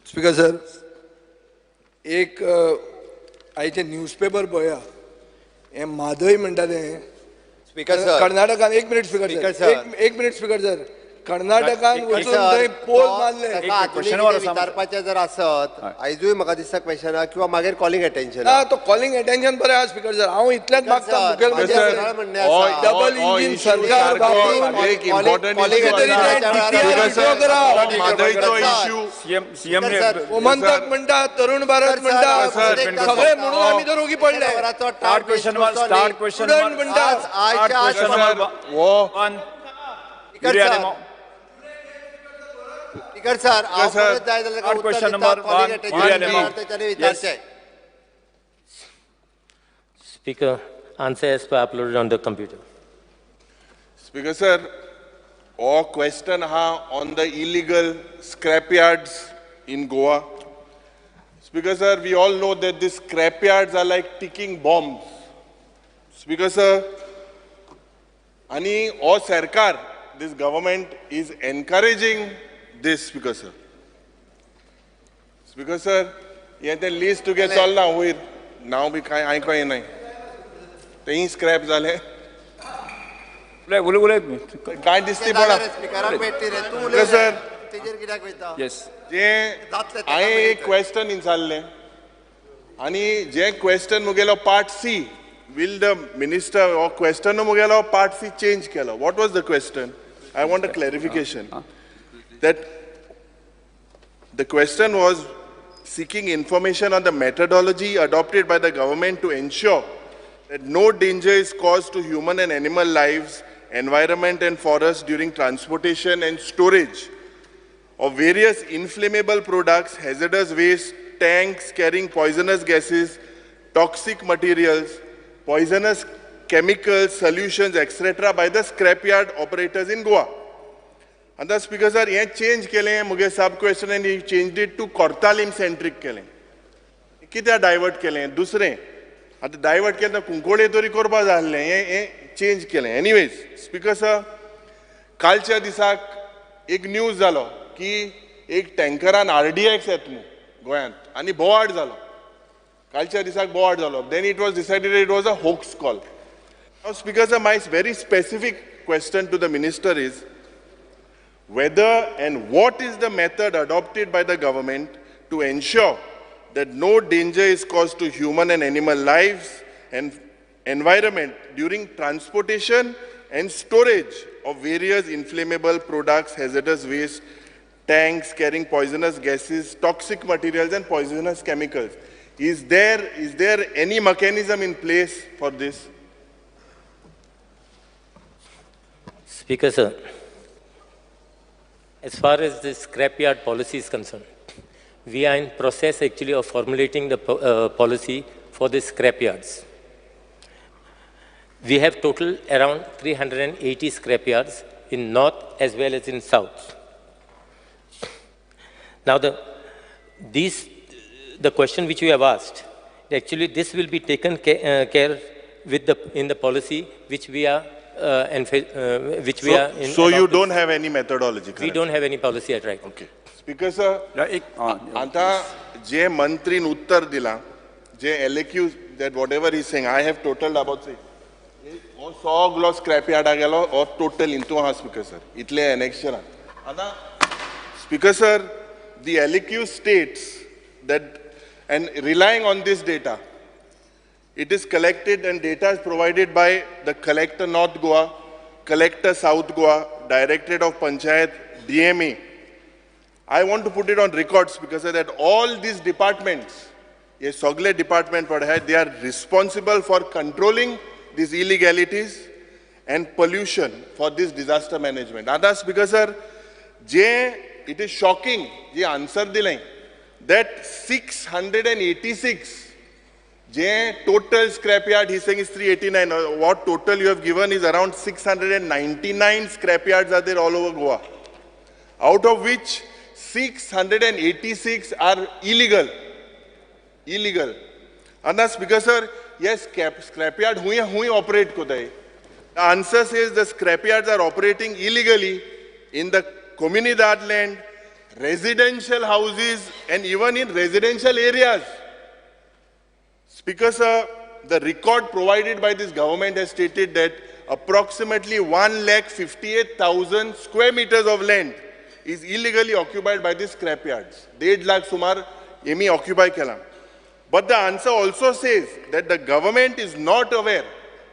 Speaker sir, एक आयचे newspaper पळया, हें म्हादय म्हणटा तें. स्पीकर सर, कर्नाटकान, एक minute speaker speaker sir, sir. एक मिनिट स्पीकर सर, कर्नाटकान स्पीकर वचून सर, थंय पोल तो मारले. ताका एक आजुनूय question वर कितें आसा. विचारपाचें जर आसत आयजूय म्हाका दिसता क्वेशनाक किंवा मागीर कॉलिंग अटेन्शन. ना, तो कॉलिंग अटेन्शन बरें आहा स्पीकर सर, हांव इतलेंच मागता मुखेलमंत्री सर, कडेन. सरळ म्हणणें आसा. डबल इंजीन सरकार वापरून एक इम्पॉर्टंट calling issue attention आसा. Speaker sir, करा. म्हादयचो issue. CM CM speaker sir, Gomantak म्हणटा, तरुण भारत म्हणटा, सर, सगळे म्हणून आमी तर ओगी पडले. Start question one, start question student one. म्हणटा. आज आयच्या आज क्वेश्चन सर, हो one. Speaker sir, speaker sir, हांव सर, परत जाय जाल्यार Start उत्तर question दिता, number calling one. attention Yuri दिता, Alemao. तेच्यानी विचारचें. Speaker, answer as per uploaded on the computer. Speaker sir, हो क्वेश्चन आहा on the illegal scrapyards in Goa. Speaker sir, we all know that these scrapyards are like ticking bombs. Speaker sir, आनी हो सरकार, this government is encouraging this. Speaker sir, speaker sir, हें तें list तुगें चल्लां वयर, नांव बी कांय आयको येनाय, तेंय स्क्रॅप जालें. उलय उलय उलय. कांय दिसती पडा. स्पिकराक मेळटी रे, तूं उलय. सर. तेजेर कित्याक वयता? येस. जें जातलें ताका हांवें मागीर. एक क्वेश्चन विचारलें आनी जें question मुगेलो part C, will the minister, हो क्वेश्चन मुगेलो पार्ट सी चेंज केलो. What was the question? I want a clarification. That the question was seeking information on the methodology adopted by the government to ensure that no danger is caused to human and animal lives, environment and forests during transportation and storage of various inflammable products, hazardous waste, tanks carrying poisonous gases, toxic materials, poisonous chemicals, solutions, etc. by the scrapyard operators in Goa. आतां speaker sir, हें change केलें मुगे सब question आनी change it to Cortalim centric केलें. कित्याक divert केलें? दुसरें, आतां डायवर्ट केलें कुंकोळे तरी करपा जाय आसलें, हें हें चेंज केलें. एनिवेज स्पीकर सर, कालच्या दिसाक एक न्यूज जालो की एक टँकरान आरडीएक्स येता न्हू गोंयांत आनी बोवाळ जालो. कालच्या दिसाक बोवाळ जालो. Then it was decided it was a hoax call. Speaker sir, my very specific question to the minister is whether and what is the method adopted by the government to ensure that no danger is caused to human and animal lives and environment during transportation and storage of various inflammable products, hazardous waste, tanks carrying poisonous gases, toxic materials and poisonous chemicals. Is there any mechanism in place for this? Speaker, sir, as far as the scrapyard policy is concerned, we are in process actually of formulating the policy for the scrapyards. We have total around 380 scrapyards in north as well as in south. Now the question which you have asked, actually this will be taken care with the in the policy which we are which we are in. So you about to- don't have any methodology? We currently? Don't have any policy at right. Okay. Speaker sir, एक आं, आता जे मंत्रीन उत्तर दिलां, जे LAQ, that whatever is saying, I have total about say, हो सगलो scrap यार्डा गेलो, हो total इंतू आहा स्पीकर सर, इतले एनेक्शरान. आतां speaker sir, the LAQ states that, and relying on this data, it is collected and data is provided by the Collector North Goa, Collector South Goa, Directorate of Panchayat, DMA. I want to put it on records because that all these departments, ये सगले department पड है, they are responsible for controlling these illegalities and pollution for this disaster management. आतां speaker sir, J it is shocking, J answer दिलें that 686 J total scrapyard he saying is 389. What total you have given is around 699 scrapyards are there all over Goa, out of which 686 are illegal. Illegal. And speaker sir, yes, scrapyard हुई हुई operate कोताय. The answer says the scrapyards are operating illegally in the Comunidad land, residential houses and even in residential areas. Speaker sir, the record provided by this government has stated that approximately 1,58,000 square meters of land is illegally occupied by these scrapyards. 1.5 lakh sumar emi occupy kela. But the answer also says that the government is not aware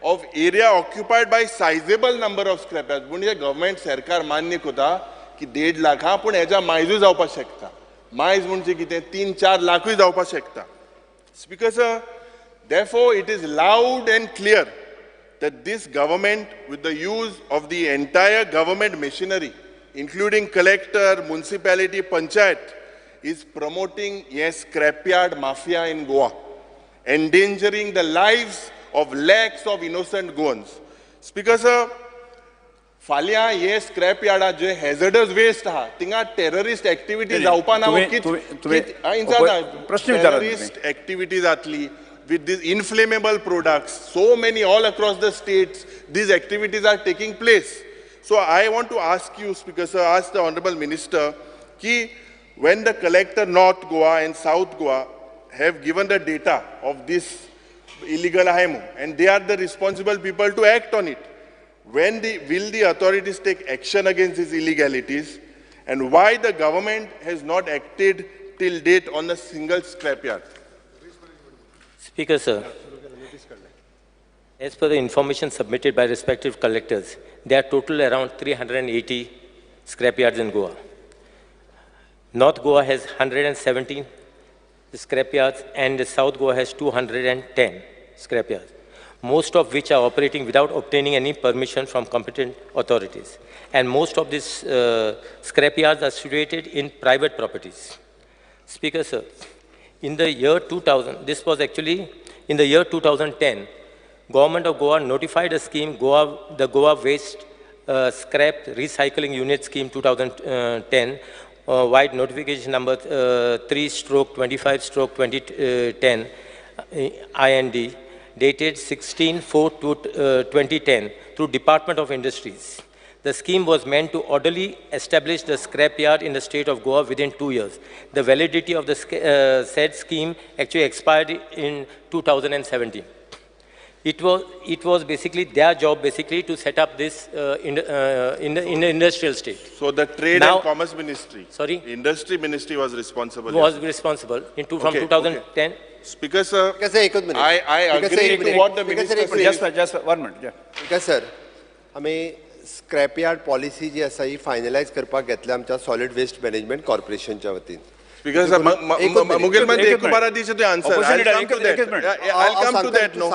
of area occupied by sizable number of scrapyards. म्हणजे government सरकार मान्य करता की 1.5 लाख हा, पूण हेच्या मायजूय जावपाक शकता. मायज म्हणजे कितें, 3-4 लाखूय जावपाक शकता. Speaker sir, therefore it is loud and clear that this government, with the use of the entire government machinery, including collector, municipality, panchayat, is promoting a scrapyard mafia in Goa, endangering the lives of lakhs of innocent Goans. Speaker sir, फाल्यां हे scrap यार्डा जे हॅझर्डस waste आहा थिंगा terrorist activity जावपा ना. प्रश्न विचारा. Terrorist activity जातली with these inflammable products, so many all across the states, these activities are taking place. So I want to ask you, Speaker sir, ask the Honorable Minister, ki when the collector North Goa and South Goa have given the data of this illegal IMO, and they are the responsible people to act on it, when will the authorities take action against these illegalities, and why the government has not acted till date on a single scrapyard? Speaker sir, as per the information submitted by respective collectors, there are total around 380 scrapyards in Goa. North Goa has 117 scrapyards and South Goa has 210 scrapyards, most of which are operating without obtaining any permission from competent authorities. And most of these scrapyards are situated in private properties. Speaker sir, in the year 2000, this was actually in the year 2010, Government of Goa notified a scheme, the Goa Waste Scrap Recycling Unit Scheme 2010, wide notification number 3/25/2010 IND, dated 16/4/2010 through Department of Industries. The scheme was meant to orderly establish the scrapyard in the state of Goa within 2 years. The validity of the said scheme actually expired in 2017. It was basically their job basically to set up this in the industrial state. So the Trade and Commerce Ministry. Sorry? Industry Ministry was responsible. Was responsible in from 2010. Okay. Speaker sir, I agree to what the minister said. Just 1 minute. Yeah. Speaker sir, आमी scrapyard policy जी आसा ही finalise करपाक घेतल्या आमच्या solid waste management कॉर्पोरेशनच्या वतीन. Speaker sir, मुखेलमंत्री एक बारा दिशे to answer. I'll come to that. I'll come to that. No,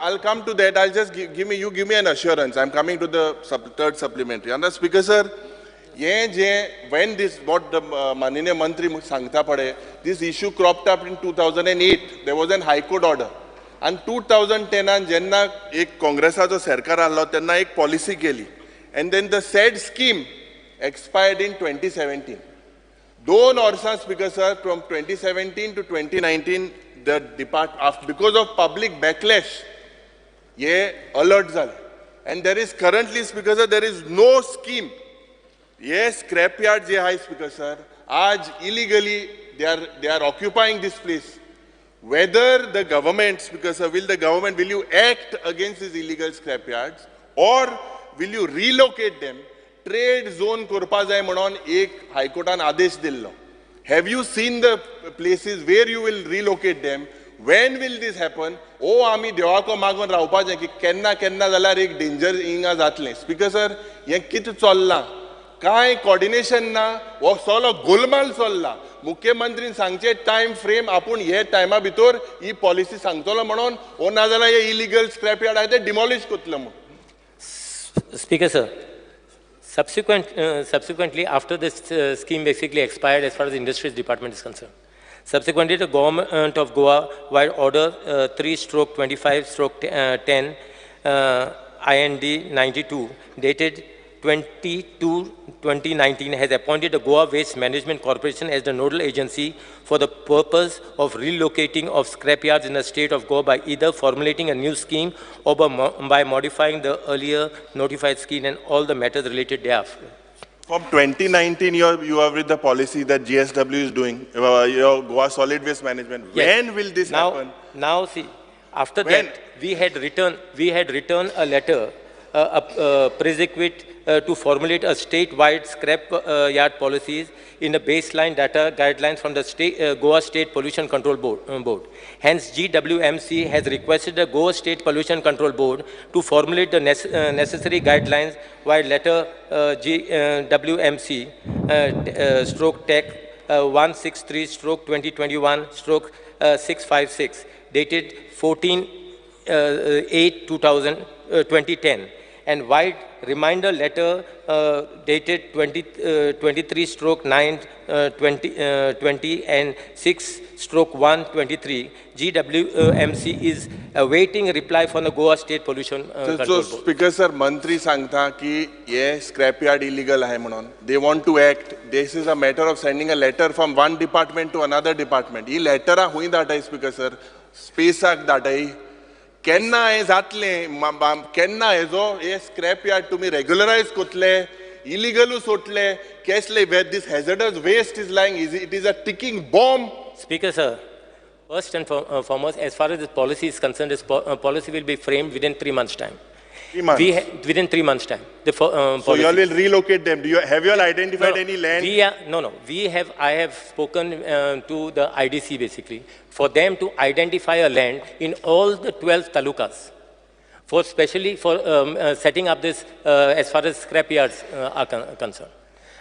I'll come to that. I'll just give me an assurance. I'm coming to the third supplementary. And the Speaker sir, ये जे when this what the माननीय मंत्री सांगता पडे, this issue cropped up in 2008. There was an High Court order. And 2010 जेन्ना एक काँग्रेसाचो सरकार आसलो तेन्ना एक पॉलिसी केली, and then the said scheme expired in 2017. 2 वर्सां Speaker sir, from 2017 to 2019 the because of public backlash hey alert जाले. And there is currently, Speaker sir, there is no scheme. Hey scrapyard जे आहाय speaker sir, आज illegally they are occupying this place. Whether the government, Speaker sir, will you act against these illegal scrapyards or will you relocate them? Trade zone करपा जाय म्हणून एक हायकोर्टान आदेश दिल्लो. Have you seen the places where you will relocate them? When will this happen? ओ आमी देवाको मागून रावपाचें की केन्ना केन्ना जाल्यार एक डेंजर हिंगा जातलें. स्पीकर सर, हें कितें चल्लां, कांय कॉर्डिनेशन ना, हो सगळो गोलमाल चल्ला. मुख्यमंत्रीन सांगचे टायम फ्रेम आपूण हे टायमा भितर ही पॉलिसी सांगतलो म्हणून, ओ ना जाल्यार हे इलिगल स्क्रॅप यार्ड आहा ते डिमॉलिश करतले म्हणून. Speaker sir, subsequently after this scheme basically expired as far as the Industries Department is concerned, subsequently the Government of Goa vide order 3/25/10 IND 92 dated 22/2019 has appointed the Goa Waste Management Corporation as the nodal agency for the purpose of relocating of scrapyards in the state of Goa by either formulating a new scheme or by modifying the earlier notified scheme and all the matters related thereafter. From 2019, you are with the policy that GSW is doing, your Goa Solid Waste Management. Yes. When will this happen? Now see, after When? That, we had written a letter, prerequisite to formulate a statewide scrap yard policies in the baseline data guidelines from the state, Goa State Pollution Control Board. Hence, GWMC has requested the Goa State Pollution Control Board to formulate the necessary guidelines while letter GWMC stroke tech 163/2021 stroke 656 dated 14/8/2010 and wide reminder letter dated 23/9/20 and 6/1/23. GWMC is awaiting reply from the Goa State Pollution Control So Board. Speaker sir, Mantri sangta ki ye scrapyard illegal hai manon. They want to act. This is a matter of sending a letter from one department to another department. Ye letter a hui datai Speaker sir, space ak datai. केन्ना हें जातलें, केन्ना हेजो हे scrap yard तुमी रेग्युलरायज कोतले, इलिगलू सोडले, केसले where this hazardous waste is lying, it is a ticking bomb. Speaker sir, first and foremost, as far as this policy is concerned, this policy will be framed within 3 months' time. 3 months? Within 3 months' time. The so you all will relocate them. Have you all identified any land? No. I have spoken to the IDC basically, for them to identify a land in all the 12 talukas, for specially for setting up this as far as scrap yards are concerned.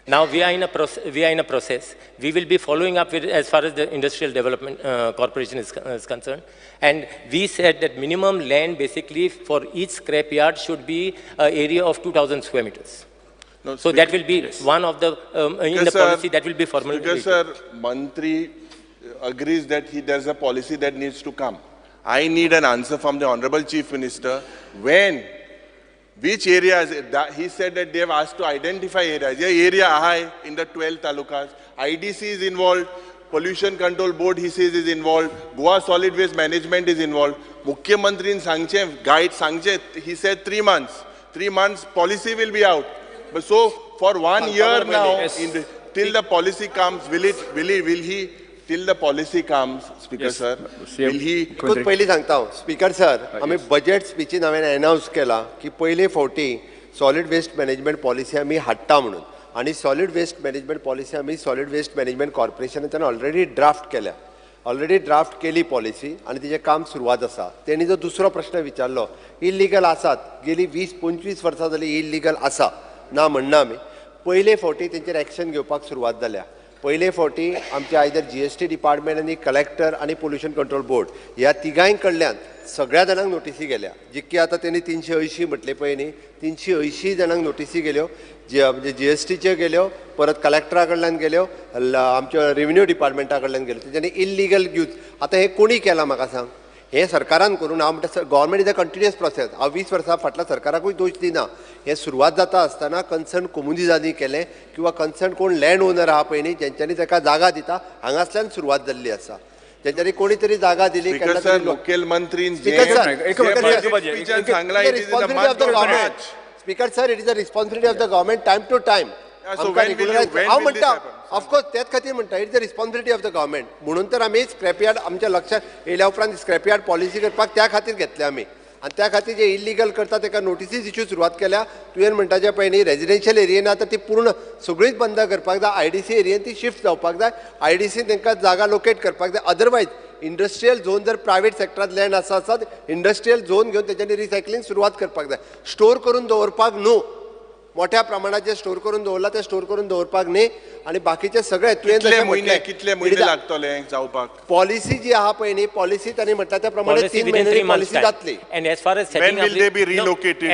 Now we are in a process. We will be following up with as far as the Industrial Development Corporation is concerned. And we said that minimum land basically for each scrap yard should be an area of 2,000 square meters. No, so that will be one of the, in the policy that will be formulated. Because sir, Mantri agrees that there's a policy that needs to come. I need an answer from the Honorable Chief Minister. When? Which areas? He said that they have asked to identify areas. Yeah, area high in the 12 talukas. IDC is involved. Pollution Control Board, he says, is involved. Goa Solid Waste Management is involved. Mukhyamantri in Sangche, guide Sangche, he said 3 months. 3 months, policy will be out. But so for 1 year now, till the policy comes, till the policy comes, Speaker yes, sir, will he... पहले सांगता हांव, Speaker sir, आमी budget स्पीचीन हांवें अनावन्स केला की पयले फावटी solid waste management policy आमी हाडटा म्हणून, आनी सॉलिड वेस्ट मॅनेजमेंट पॉलिसी आमी सॉलिड वेस्ट मॅनेजमेंट कॉर्पोरेशनाच्यान ऑलरेडी ड्राफ्ट केल्या, ऑलरेडी ड्राफ्ट केली पॉलिसी आनी तिचें काम सुरवात आसा. तेणी जो दुसरो प्रश्न विचारलो, इल्लिगल आसात, गेली 20-25 वर्सां जाली इल्लिगल आसा, ना म्हणना आमी. पयले फावटी तेंचेर एक्शन घेवपाक सुरवात जाल्या. पयले फावटी आमचे आयदर GST department आनी कलेक्टर आनी पोल्युशन कंट्रोल बोर्ड ह्या तिगांय कडल्यान सगळ्या जाणांक नोटीसी गेल्या. जितकी आतां तेणी 380 म्हटले पळय न्ही, 380 जाणांक नोटीसी गेल्यो, म्हणजे GSTच्यो गेल्यो, परत कलेक्टरा कडल्यान गेल्यो, आमच्या रेविन्यू डिपार्टमेंटा कडल्यान गेल्यो. तेंच्यांनी इल्लिगल यूज आतां हें कोणी केलां म्हाका सांग? हें सरकारान करून हांव म्हणटा government is a continuous process. हांव 20 वर्सां फाटल्या सरकाराकूय दोश दिना. हें सुरवात जाता आसतना कन्सर्न कोमुनिदांनी केलें किंवा कन्सर्न कोण लँड ओनर आहा पळय न्ही, जेंच्यांनी ताका जागा दिता, हांगासल्यान सुरवात जाल्ली आसा. जेंच्यांनी कोणी तरी जागा दिली. मुख्यमंत्री Speaker sir, it is a responsibility of the government time to time. हांव म्हणटा ऑफकोर्स त्याच खातीर म्हणटा it is a responsibility of the government. म्हणून तर आमी स्क्रॅपयार्ड आमच्या लक्षात येयल्या उपरांत स्क्रॅपयार्ड पॉलिसी करपाक त्या खातीर घेतल्या आमी, आनी त्या खातीर जे इल्लिगल करता ताका नोटिसीज इश्यू सुरवात केल्या. तुवें म्हणटा जें पळय न्ही, रेजिडेन्शियल एरियेन आतां ती पूर्ण सगळीच बंद करपाक जाय, IDC एरियेन ती शिफ्ट जावपाक जाय, IDC तांकां जागा लोकेट करपाक जाय. अदरवायज इंडस्ट्रियल झोन जर प्रायवेट सेक्टरांत लँड आसा आसत, इंडस्ट्रियल झोन घेवन तेच्यांनी रिसायकलींग सुरवात करपाक जाय. स्टोर करून दवरपाक न्हू, मोठ्या प्रमाणात जे स्टोर करून दवरला ते स्टोर करून दवरपाक न्ही. आनी बाकीचे सगळे तुवें कितले म्हयने लागतले जावपाक? पॉलिसी जी आहा पळय न्ही, पॉलिसी तांणी म्हणटा त्या प्रमाणे 3 म्हयन्यांनी पॉलिसी जातली. And as far as When will they be relocated?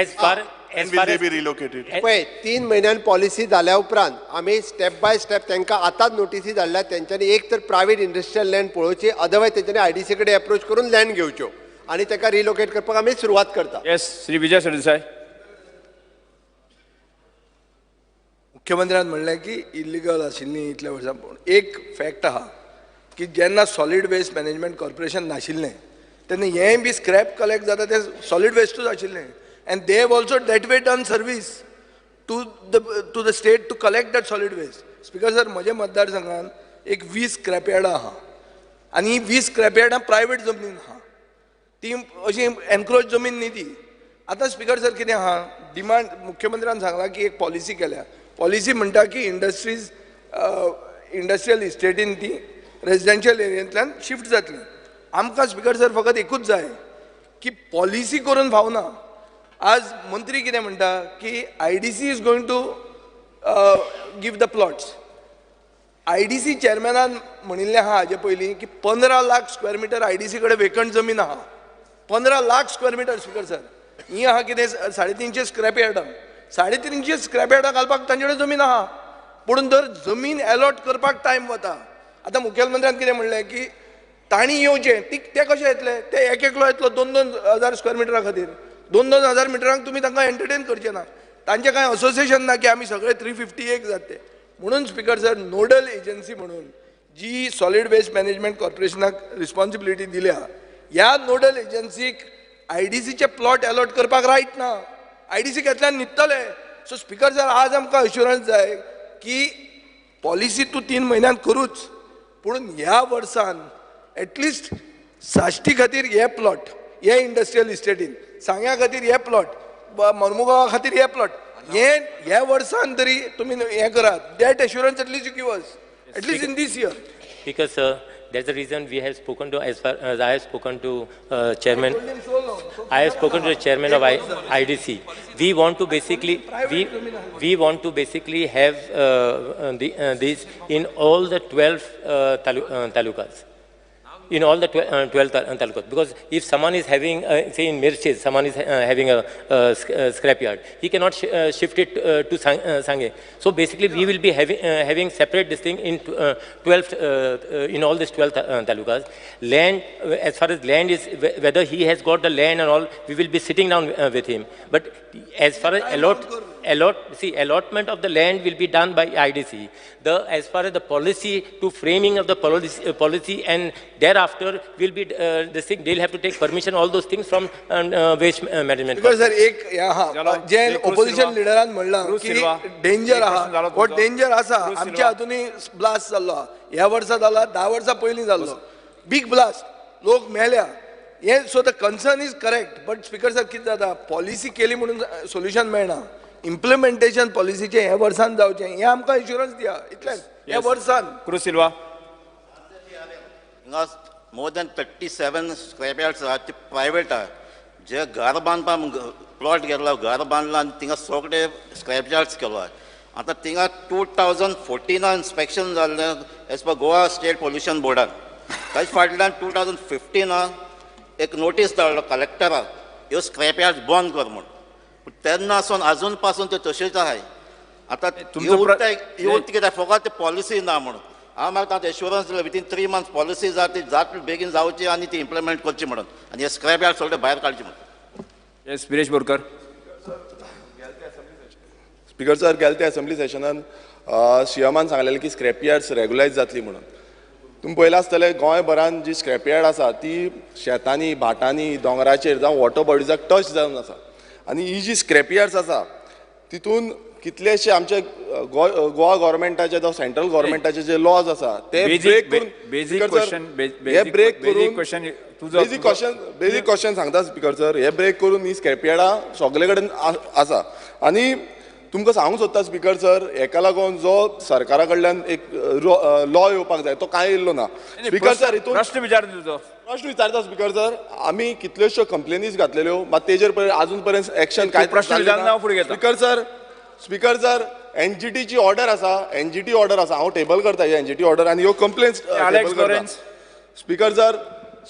When will they be relocated? पळय 3 म्हयन्यान पॉलिसी जाल्या उपरांत आमी स्टेप बाय स्टेप तांकां आतांच नोटीसी धाडल्या. तेंच्यांनी एक तर प्रायवेट इंडस्ट्रियल लँड पळोवची, अदरवायज तेंच्यांनी IDC कडेन एप्रोच करून लँड घेवच्यो आनी ताका रिलोकेट करपाक आमी सुरवात करता. येस, श्री विजय सरदेसाय. मुख्यमंत्र्यान म्हणलें की इल्लिगल आशिल्लीं इतल्या वर्सां, पूण एक फॅक्ट आहा की जेन्ना सॉलिड वेस्ट मॅनेजमेंट कॉर्पोरेशन नाशिल्लें तेन्ना हेंय बी स्क्रॅप कलेक्ट जाता तें सॉलिड वेस्टूच आशिल्लें, and they have also that way done service. to the state to collect that solid waste. Speaker sir, म्हज्या मतदारसंघान एक 20 स्क्रॅप यार्डां आहा आनी ही 20 स्क्रॅप यार्डां प्रायवेट जमनीन आहा, ती अशी एनक्रोच जमीन न्ही ती. आतां स्पीकर सर कितें आहा, डिमांड मुख्यमंत्र्यान सांगलां की एक पॉलिसी केल्या. पॉलिसी म्हणटा की इंडस्ट्रीज इंडस्ट्रियल इस्टेटीन ती रेजिडेन्शियल एरियेंतल्यान शिफ्ट जातली. आमकां स्पीकर सर फकत एकूच जाय की पॉलिसी करून फावना. आज मंत्री कितें म्हणटा की IDC is going to give the plots. IDC चेअरमॅनान म्हणिल्लें आहा हाजे पयलीं की 15 लाख स्क्वेअर मिटर IDC कडेन वेकंट जमीन आहा. 15 lakh square metre speaker sir, ही आहा कितें 350 स्क्रॅप यार्डां, 350 स्क्रॅप यार्डां घालपाक तांचे कडेन जमीन आहा, पूण जर जमीन एलॉट करपाक टायम वता. आतां मुखेलमंत्र्यान कितें म्हणलें की तांणी येवचें, ती ते कशे येतले, ते एक एकलो येतलो 2-2 हजार स्क्वेअर मिटरा खातीर. 2-2 हजार मिटरांक तुमी तांकां एंटरटेन करचे ना, तांचें कांय असोसिएशन ना की आमी सगळे 351 जाते. म्हणून स्पीकर सर, नोडल एजन्सी म्हणून जी सॉलिड वेस्ट मॅनेजमेंट कॉर्पोरेशनाक रिस्पॉन्सिबिलिटी दिल्या, ह्या नोडल एजन्सीक IDCचे प्लॉट अलॉट करपाक रायट ना. IDC घेतल्यान न्हिदतले. सो स्पीकर सर, आज आमकां अश्युरन्स जाय की पॉलिसी तूं 3 म्हयन्यान करूच, पूण ह्या वर्सान एटलिस्ट साश्टी खातीर हे प्लॉट, हे इंडस्ट्रियल इस्टेटीन, सांग्या खातीर हे प्लॉट, मर्मुगांवा खातीर हे प्लॉट, हे ह्या वर्सान तरी तुमी हें करात. That assurance at least you give us, at least in this year. Because sir, that's the reason we have spoken to, as far as I have spoken to chairman, I have spoken to the chairman of IDC. We want to basically, we want to basically have this in all the 12 talukas. In all the 12 talukas, because if someone is having, say in Mirchi, someone is having a scrapyard, he cannot shift it to Sange. So basically, we will be having separate this thing in 12 in all these 12 talukas. Land, as far as land is, whether he has got the land and all, we will be sitting down with him. But as far as allotment of the land will be done by IDC. As far as the policy to framing of the policy and thereafter will be this thing, they'll have to take permission, all those things from waste management. Because sir, एक जे opposition leaderan म्हणला की danger आहा, हो danger आसा. आमच्या हातूंनी blast जाल्लो, ह्या वर्सा जाला, 10 वर्सां पयलीं जाल्लो बिग ब्लास्ट, लोक मेल्या. हे so the concern is correct, but speaker sir कितें जाता, पॉलिसी केली म्हणून सोल्युशन मेळना. इम्प्लिमेंटेशन पॉलिसीचें ह्या वर्सान जावचें हें आमकां इन्शुरन्स दिया, इतलेंच ह्या वर्सान. क्रूज सिल्वा, हिंगा मोर दॅन 37 स्क्रॅप यार्ड्स आहा ते प्रायवेट आहा, जे घर बांदपाक प्लॉट घेतला, घर बांदला आनी थिंगा सगळे स्क्रॅप यार्ड्स केलो आहा. आतां थिंगा 2014 इन्स्पेक्शन जाल्लें as per Goa state pollution बोर्डान. ताजे फाटल्यान 2015 एक नोटीस धाडलो कलेक्टराक, ह्यो स्क्रॅप यार्ड्स बंद कर म्हूण. तेन्ना सावन आजून पासून त्यो तश्योच आहाय. आतां उरता कित्याक, फकत पॉलिसी ना म्हणून. हांव म्हाका तांकां एश्युरन्स दिलो विथीन 3 मंथ्स पॉलिसी जाता, ती जातली बेगीन जावची आनी ती इम्प्लिमेंट करची म्हणून, आनी हे स्क्रॅप यार्ड सगळे भायर काडचे म्हणून. येस, विरेश बोरकर. स्पीकर सर, गेले त्या असेंब्ली सेशनान सीएमान सांगलेलें की स्क्रॅप यार्ड्स रेगुलायज जातली म्हणून. तुमी पळयलां आसतलें गोंयभरान जी स्क्रॅप यार्ड आसा ती शेतांनी, भाटांनी, दोंगराचेर जावं वॉटर बॉडीजाक टच जावन आसा. आनी ही जी स्क्रॅप यार्ड्स आसा तितून कितलेशे आमचे गोवा गव्हर्मेंटाचे जावं सेंट्रल गव्हर्मेंटाचे जे लॉज आसा ते ब्रेक करून, हे ब्रेक करून बेजीक क्वेश्चन सांगता स्पीकर सर, हे ब्रेक करून ही स्क्रॅप यार्डां सगळे कडेन आसा. आनी तुमकां सांगूंक सोदता स्पीकर सर, हेका लागून जो सरकारा कडल्यान एक लॉ येवपाक जाय तो कांय येयल्लो ना. स्पीकर सर, हितून प्रश्न विचार तुजो, प्रश्न विचारता स्पीकर सर, आमी कितल्योश्यो कंप्लेनीज घातलेल्यो, मात तेजेर आजून पर्यंत एक्शन कांय. प्रश्न विचारना फुडें घेता. स्पीकर सर, स्पीकर सर, NGTची ऑर्डर आसा, NGT order आसा, हांव टेबल करता ही NGT order आनी ह्यो कंप्लेन्स टेबल करता. स्पीकर सर,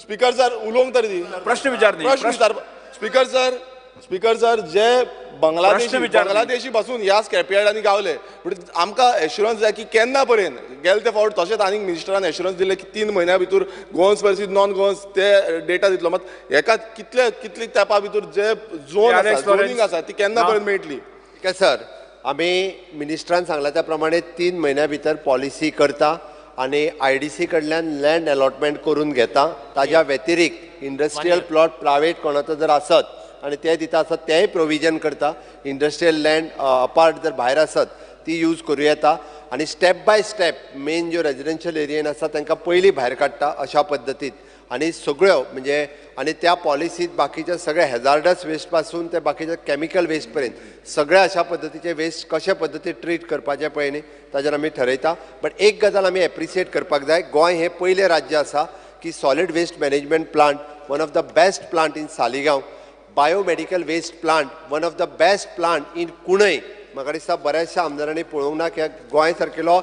स्पीकर सर उलोवंक तरी दी. प्रश्न विचार, प्रश्न विचार. स्पीकर सर, स्पीकर सर, जे बांगलादेशी पासून ह्या स्क्रॅप यार्डांनी गावले, पूण आमकां एश्युरन्स जाय की केन्ना पर्यंत. गेले ते फावट तशेंच आनीक मिनिस्टरान एश्युरन्स दिलें की 3 म्हयन्या भितर गोवन्स वर्सीस नॉन गोवन्स ते डेटा दितलो, मात हेका कितले कितले तेंपा भितर जे झोन आसा, झोनींग आसा ती केन्ना पर्यंत मेळटली? ठीक आहे सर, आमी मिनिस्टरान सांगला त्या प्रमाणे 3 म्हयन्या भितर पॉलिसी करता आनी IDC कडल्यान लँड अलॉटमेंट करून घेता. ताज्या व्यतिरिक्त इंडस्ट्रियल प्लॉट प्रायवेट कोणाचो जर आसत आनी ते दिता आसत तेंय प्रोविजन करता. इंडस्ट्रियल लँड अपार्ट जर भायर आसत ती यूज करूं येता आनी स्टेप बाय स्टेप मेन ज्यो रेजिडेन्शियल एरियेन आसा तांकां पयलीं भायर काडटा अशा पद्दतीन आनी सगळ्यो म्हणजे आनी त्या पॉलिसीत बाकीचे सगळे हॅजार्डस वेस्ट पासून ते बाकीचे केमिकल वेस्ट पर्यंत सगळे अशा पद्दतीचे वेस्ट कशे पद्दतीन ट्रीट करपाचें पळय न्ही ताजेर आमी ठरयता. बट एक गजाल आमी एप्रिशिएट करपाक जाय, गोंय हें पयलें राज्य आसा की solid waste management plant one of the best plant in Saligao, biomedical waste plant one of the best plant in Cuncolim. म्हाका दिसता बऱ्याचशा आमदारांनी पळोवंक ना की Goa सारकेलो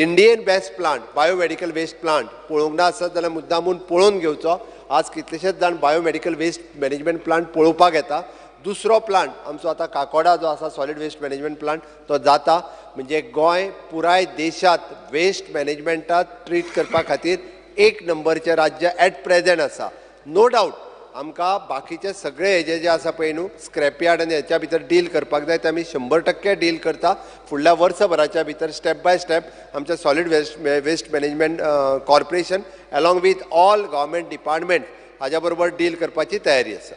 Indian best plant biomedical waste plant पळोवंक ना आसत जाल्यार मुद्दामून पळोवन घेवचो. आज कितलेशेच जाण बायोमेडिकल वेस्ट मॅनेजमेंट प्लांट पळोवपाक येता. दुसरो प्लांट आमचो आतां काकोडा जो आसा सॉलीड वेस्ट मॅनेजमेंट प्लांट तो जाता. म्हणजे गोंय पुराय देशांत वेस्ट मॅनेजमेंटात ट्रीट करपा खातीर एक नंबरचें राज्य एट प्रेजेंट आसा. नो डावट आमकां बाकीचे सगळे हेजे जे आसा पळय न्हू स्क्रॅपयार्ड आनी हेच्या भितर डील करपाक जाय ते आमी 100% डील करता. फुडल्या वर्सभराच्या भितर स्टेप बाय स्टेप आमच्या solid waste management corporation along with all government department हाज्या बरोबर डील करपाची तयारी आसा.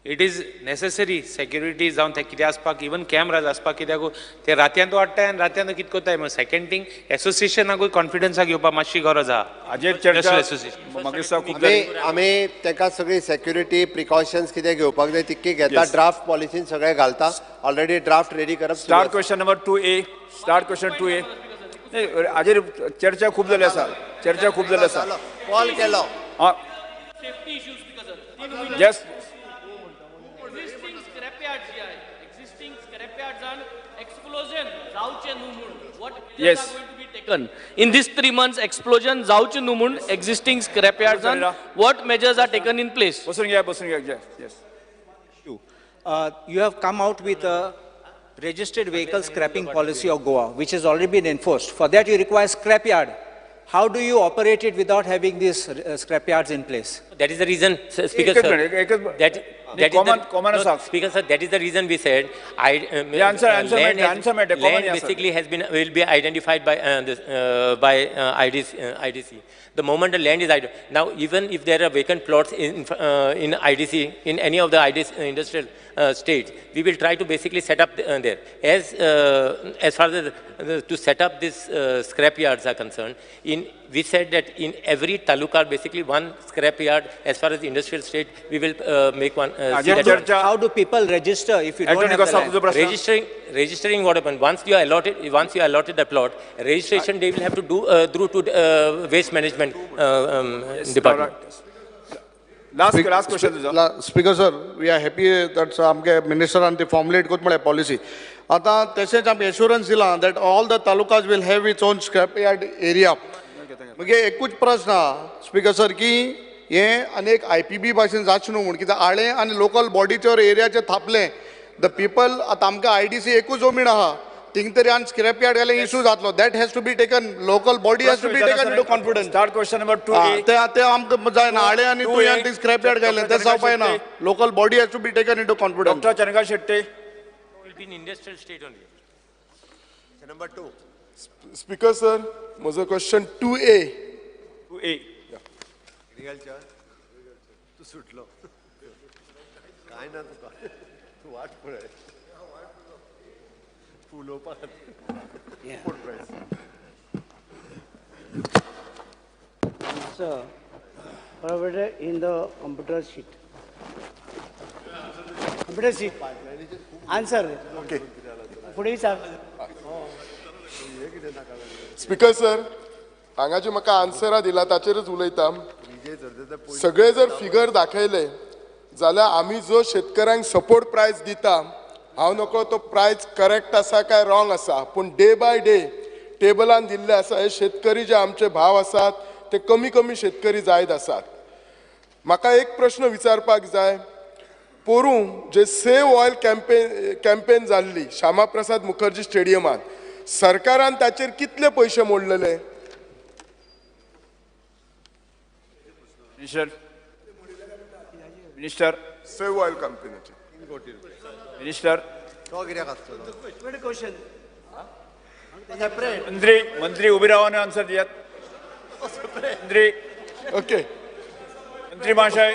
It is necessary security जावन ते कितें आसपाक, इवन कॅमराज आसपाक, कित्याक ते रातयांत वाडटाय आनी रातयांत कितें करताय. सेकंड थिंग एसोसिएशनाकूय कॉन्फिडन्साक घेवपाक मातशी गरज आहा. हाजेर चर्चा आमी तांकां सगळी सेक्युरिटी प्रिकॉशन्स कितें घेवपाक जाय तितकी घेता. ड्राफ्ट पॉलिसीन सगळें घालता, ऑलरेडी ड्राफ्ट रेडी करप. Start question number 2A, start question 2A. हाजेर चर्चा खूब जाली आसा, चर्चा खूब जाली आसा. कॉल केलो. येस. Yes. Going to be taken in these 3 months explosion जावचे न्हू म्हूण existing scrapyards and what measures are taken in place? बसून घ्या, बसून घ्या. Yes. You have come out with a registered vehicle scrapping policy of Goa, which has already been enforced. For that you require scrapyard. How do you operate it without having these scrapyards in place? That is the reason, Speaker sir. Speaker sir, that is the reason we said land basically has been will be identified by by IDC. The moment the land is identified, now even if there are vacant plots in IDC, in any of the IDC industrial states, we will try to basically set up there. As far as to set up this scrap yards are concerned, we said that in every taluka basically one scrap yard as far as industrial state we will make one. How do people register if you don't have the land? Registering what happened once you are allotted, the plot, registration they will have to do through to waste management department. Last question. Speaker sir, we are happy that आमके मिनिस्टरान ती formulate करता म्हळ्यार policy. आतां तशेंच आमी assurance दिलां that all the talukas will have its own scrapyard area. मागीर एकूच प्रश्न आहा स्पीकर सर की हें आनी एक IPB भाशेन जाचें न्हू म्हूण, कित्याक आळे आनी लोकल बॉडीचेर एरियाचेर थापलें the people. आतां आमकां IDC एकूच जमीन आहा, थिंग तरी आनी स्क्रॅप यार्ड घाल्यार इशू जातलो. That has to be taken, local body has to be taken into confidence. Start question number 2A. ते आमकां जायना, आळे आनी तुयें आनी थिंग स्क्रॅप यार्ड घालें तें जावपाक ना. Local body has to be taken into confidence. Doctor Chandrakant Shetty. Will be in industrial state only. Number 2. Speaker sir, म्हजो क्वेश्चन 2A. 2A. तूं सुटलो काय ना तुका, तूं वाट पळय उलोवपाक. Answer provided in the computer sheet. Computer sheet. Answer. Okay. फुडें विचार. स्पीकर सर, हांगा जे म्हाका आन्सरां दिला ताचेरच उलयता. सगळे जर फिगर दाखयले जाल्यार आमी जो शेतकऱ्यांक सपोर्ट प्रायस दिता, हांव नकळो तो प्रायस करेक्ट आसा काय रॉंग आसा, पूण डे बाय डे टेबलान दिल्ले आसा हे शेतकरी जे आमचे भाव आसात ते कमी कमी शेतकरी जायत आसात. म्हाका एक प्रश्न विचारपाक जाय, पोरूं जे सेव ऑयल कॅम्पेन जाल्ली श्यामा प्रसाद मुखर्जी स्टेडियमांत, सरकारान ताचेर कितले पयशे मोडलेले? मिनिस्टर सेव ऑयल कंपनीचे मिनिस्टर मंत्री मंत्री उबे रावन आन्सर दियात. मंत्री ओके मंत्री महाशय.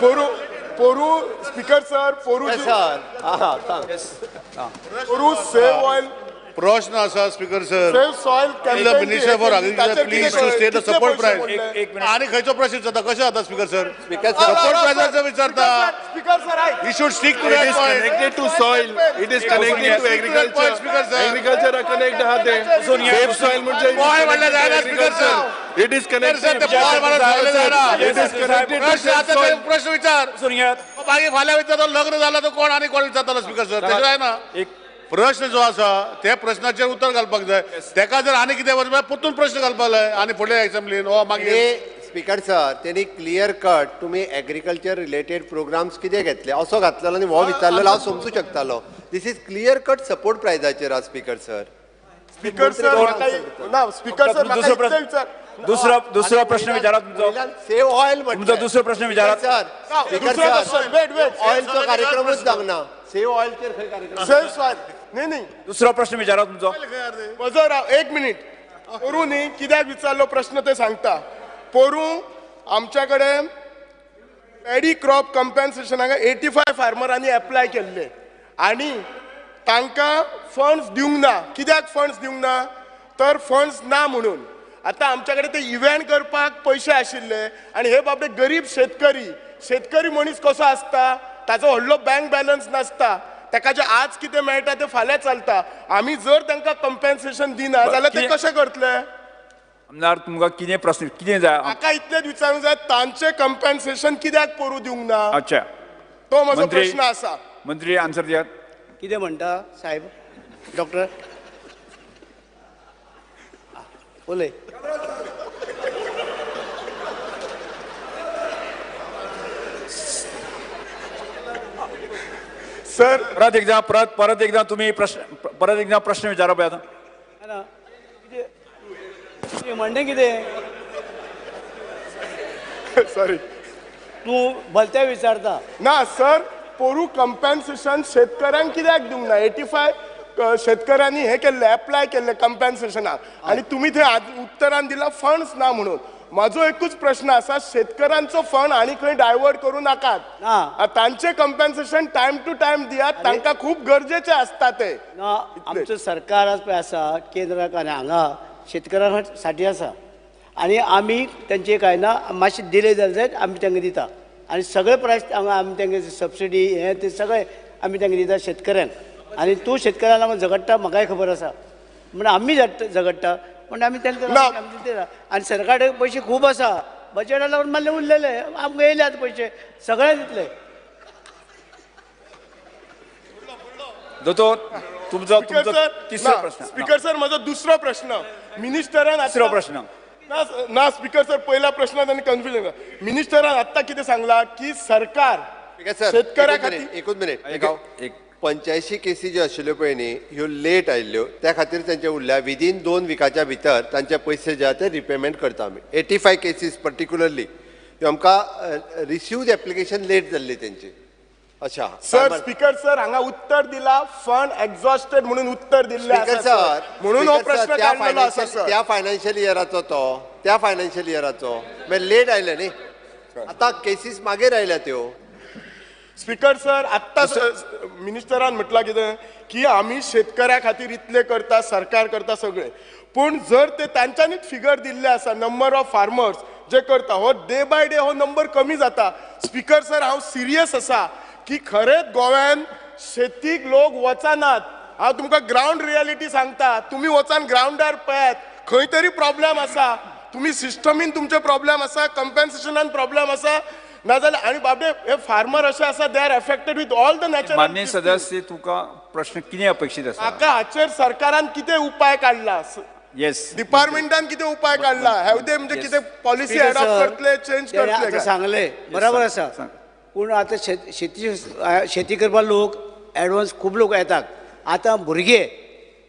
पोरू पोरू स्पीकर सर, पोरू सर पोरू सेव्ह ऑयल प्रश्न आसा speaker sir. Save soil the minister for agriculture please to state the support price. आनी खंयचो प्रश्न विचारता कशें जाता स्पीकर सर? सपोर्ट प्रायसाचो विचारता. Speaker sir, he should stick to that point. It is connected to soil, it is connected to agriculture. Speaker sir, agriculture connect आहा ते save soil म्हणजे पॉय म्हणल्यार जायना speaker sir. It is connected. पॉय म्हणल्यार जायना. It is connected to save soil. प्रश्न विचार मागीर फाल्यां विचारता लग्न जाला तो कोण आनी कोण विचारतालो स्पीकर सर, तशें जायना. प्रश्न जो आसा त्या प्रश्नाचेर उत्तर घालपाक जाय. तेका जर आनी कितें वचपाक परतून प्रश्न घालपाक जाय आनी फुडल्या एसेंब्लीन ओ मागीर. स्पीकर सर, तेणी क्लियर कट तुमी एग्रीकल्चर रिलेटेड प्रोग्राम्स कितें घेतले असो घातलेलो आनी हो विचारलेलो हांव समजूं शकतालो. This is clear cut support प्रायजाचेर आसा स्पीकर सर. स्पीकर सर, ना स्पीकर सर, विचार दुसरो दुसरो प्रश्न विचारात तुमचो. सेव्ह ऑयल तुमचो दुसरो प्रश्न विचारात sir. Speaker sir, wait wait, ऑयलचो कार्यक्रमच सांगना. सेव्ह ऑयलचेर खंय कार्यक्रम? सेव्ह सॉयल न्ही न्ही. दुसरो प्रश्न विचारात तुमचो. म्हजो राव एक मिनीट. पोरू न्ही कित्याक विचारलो प्रश्न ते सांगता. पोरू आमच्या कडेन पॅडी क्रॉप कंपेन्सेशनाक 85 फार्मरांनी एप्लाय केल्ले आनी तांकां फंड्स दिवंक ना. कित्याक फंड्स दिवंक ना? तर फंड्स ना म्हणून. आतां आमच्या कडेन ते इव्हेंट करपाक पयशे आशिल्ले आनी हे बाबडे गरीब शेतकरी, शेतकरी मनीस कसो आसता, ताचो व्हडलो बँक बॅलन्स नासता, ताका जे आज कितें मेळटा तें फाल्यां चलता. आमी जर तांकां कंपेन्सेशन दिना जाल्यार ते कशें करतले? आमदार, तुमकां कितें प्रश्न कितें जाय? म्हाका इतलेंच विचारूंक जाय, तांचें कंपेन्सेशन कित्याक पोरू दिवंक ना? अच्छा, तो म्हजो प्रश्न आसा. मंत्री आन्सर दियात. कितें म्हणटा साहेब डॉक्टर? उलय. सर, परत एकदा परत परत एकदा तुम्ही प्रश्न परत एकदा प्रश्न विचारप आता. म्हणणें कितें? सॉरी, तूं भलते विचारता. ना सर, पोरू कंपेन्सेशन शेतकऱ्यांक कित्याक दिवंक ना? 85 शेतकऱ्यांनी हे केल्ले, एप्लाय केल्ले कंपेन्सेशनाक आनी तुमी थंय उत्तरान दिला फंड्स ना म्हणून. म्हाजो एकूच प्रश्न आसा, शेतकऱ्यांचो फंड आनी खंय डायवर्ट करूं नाकात. तांचे कंपेन्सेशन टायम टू टायम दियात, तांकां खूब गरजेचें आसता ते. ना, आमचें सरकार आज पळय आसा केंद्राक आनी हांगा शेतकऱ्यां साठी आसा आनी आमी तांचे कांय ना मातशें डिले जालें जायत आमी तांकां दिता आनी सगळे प्रायस हांगा आमी तांकां सबसिडी हें तें सगळें आमी तांकां दिता शेतकऱ्यांक. आनी तूं शेतकऱ्यां लागून झगडटा म्हाकाय खबर आसा, म्हण आमी झगडटा म्हण आमी तांकां दिता. आनी सरकार पयशे खूब आसा, बजेटा लागून मातले उरलेले आमकां येयले आतां पयशे सगळे दितले. दोतोर, तुमचो तिसरो प्रश्न. स्पीकर सर, म्हजो दुसरो प्रश्न मिनिस्टरान तिसरो प्रश्न ना ना स्पीकर सर, पहिला प्रश्नात आनी कन्फ्युजन. मिनिस्टरान आत्ता कितें सांगला की सरकार शेतकऱ्या खातीर. एकूच मिनीट. 85 केसी ज्यो आशिल्ल्यो पळय न्ही ह्यो लेट आयिल्ल्यो, त्या खातीर तांचे उरल्या. विदीन 2 विकाच्या भितर तांचे पयशे जे आहा ते रिपेमेंट करता आमी. 85 केसीस पर्टिक्युलरली ह्यो आमकां रिसिव्ड एप्लिकेशन लेट जाल्ली तेंची. अच्छा सर, स्पीकर सर, हांगा उत्तर दिला फंड एक्झॉस्टेड म्हणून उत्तर दिल्लें आसा सर, म्हणून हो प्रश्न काडलेलो आसा सर. त्या फायनान्शियल इयराचो तो त्या फायनान्शियल इयराचो मागीर लेट आयले न्ही, आतां केसीस मागीर आयल्या त्यो. स्पीकर सर, आत्तां मिनिस्टरान म्हटलां कितें की आमी शेतकऱ्या खातीर इतलें करता, सरकार करता सगळें, पूण जर ते तांच्यांनीच फिगर दिल्ले आसा नंबर ऑफ फार्मर्स जे करता, हो डे बाय डे हो नंबर कमी जाता. स्पीकर सर, हांव सिरियस आसा की खरेंच गोव्यान शेतीक लोक वचनात. हांव तुमकां ग्रावंड रियलिटी सांगता, तुमी वचान ग्रावंडार पळयात, खंय तरी प्रॉब्लेम आसा. तुमी सिस्टमीन तुमचे प्रॉब्लेम आसा, कम्पेन्सेशनान प्रॉब्लेम आसा, नाजाल्यार आनी बाबडे हे फार्मर अशे आसा, they are affected with all the natural. मान्य सदस्य, तुका प्रश्न कितें अपेक्षीत आसा? म्हाका हाचेर सरकारान कितें उपाय काडला? येस, डिपार्टमेंटान कितें उपाय काडला? Have they म्हणजे कितें पॉलिसी एडॉप्ट करतले, चेंज करतले? सांगले बरोबर आसा, पूण आतां शेती शेती करपाक लोक एडवान्स खूब लोक येतात. आतां भुरगे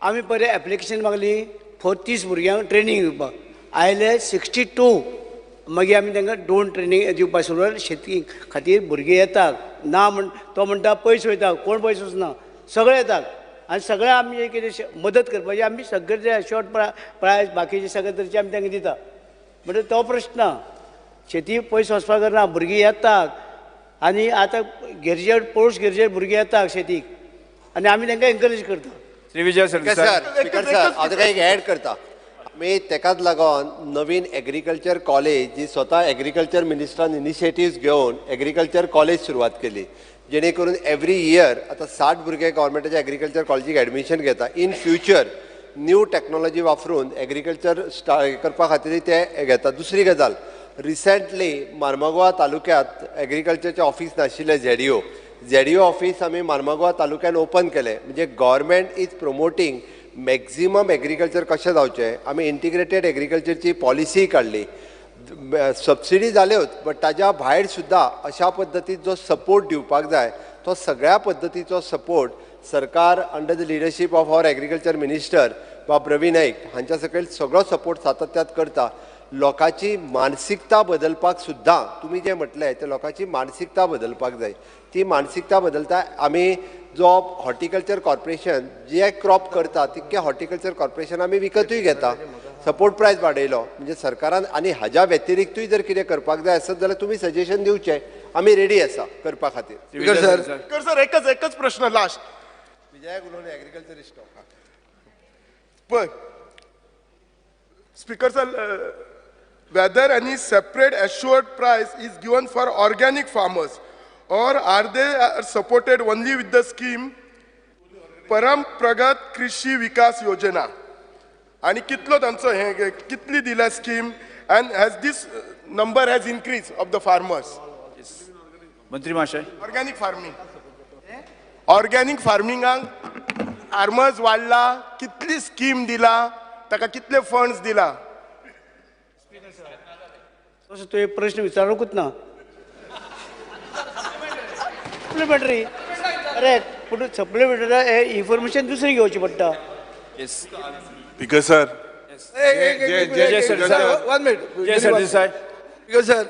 आमी पयलीं एप्लिकेशन मागली 30 भुरग्यांक ट्रेनींग दिवपाक आयले 62. मागीर आमी तांकां 2 ट्रेनींग दिवपाक सुरू. शेती खातीर भुरगे येतात ना म्हण तो म्हणटा पयस वयता, कोण पयस वचना, सगळे येतात आनी सगळे आमी कितें मदत करपाची आमी सगळे जे शॉर्ट प्रायस बाकीचे सगळे तरेचे आमी तांकां दिता. म्हणजे तो प्रश्न शेती पयस वचपाक ना भुरगीं येतात आनी आतां गरजेर पोस्ट गरजेर भुरगीं येतात शेतीक आनी आमी तांकां एनकरेज करता. श्री विजय सरदेसाय. स्पीकर सर हांव ताका एक एड करता. आमी तेकाच लागून नवीन एग्रीकल्चर कॉलेज जी स्वता एग्रीकल्चर मिनिस्टरान इनिशिएटिव्स घेवन एग्रीकल्चर कॉलेज सुरवात केली जेणे करून एवरी इयर आतां 60 भुरगे गव्हर्मेंटाच्या एग्रीकल्चर कॉलेजीक एडमिशन घेता. इन फ्युचर न्यू टॅक्नोलॉजी वापरून एग्रीकल्चर स्टार्ट करपा खातीर ते घेता. दुसरी गजाल, रिसेंटली मार्मागोवा तालुक्यांत एग्रीकल्चरचें ऑफीस नाशिल्लें, झेडीओ ऑफीस आमी मार्मागोवा तालुक्यान ओपन केलें. म्हणजे government is promoting maximum agriculture कशें जावचें. आमी इंटिग्रेटेड एग्रीकल्चरची पॉलिसी काडली, सबसिडी जाल्योच बट ताज्या भायर सुद्दां अशा पद्दतीन जो सपोर्ट दिवपाक जाय तो सगळ्या पद्दतीचो सपोर्ट सरकार under the leadership of our agriculture minister बाब रवी नाईक हांच्या सकयल सगळो सपोर्ट सातत्यात करता. लोकांची मानसिकता बदलपाक सुद्दां तुमी जें म्हटलें ते लोकांची मानसिकता बदलपाक जाय. ती मानसिकता बदलता आमी जो हॉर्टिकल्चर कॉर्पोरेशन जे क्रॉप करता तितकें हॉर्टिकल्चर कॉर्पोरेशन आमी विकतूय घेता. सपोर्ट प्रायस वाडयलो म्हणजे सरकारान आनी हाज्या व्यतिरिक्तूय जर कितें करपाक जाय आसत जाल्यार तुमी सजेशन दिवचें, आमी रेडी आसा करपा खातीर. स्पीकर सर एकच प्रश्न लास्ट. विजयाक उलोवन एग्रीकल्चरिस्ट. पळय speaker sir, whether any separate assured price is given for organic farmers or are they are supported only with the scheme Paramparagat Krishi Vikas Yojana? आनी कितलो तांचो हें कितली दिल्या scheme and has this number has increase of the farmers? मंत्री महाशय. Organic farming, organic फार्मिंगाक farmers वाडला, कितली स्कीम दिला, ताका कितले फंड्स दिला? तसो तुवें प्रश्न विचारूंकूच ना. सप्लिमेंटरी करेक्ट, पूण सप्लिमेंटरी इन्फॉर्मेशन दुसरी घेवची पडटा. Speaker sir, one minute. Speaker sir,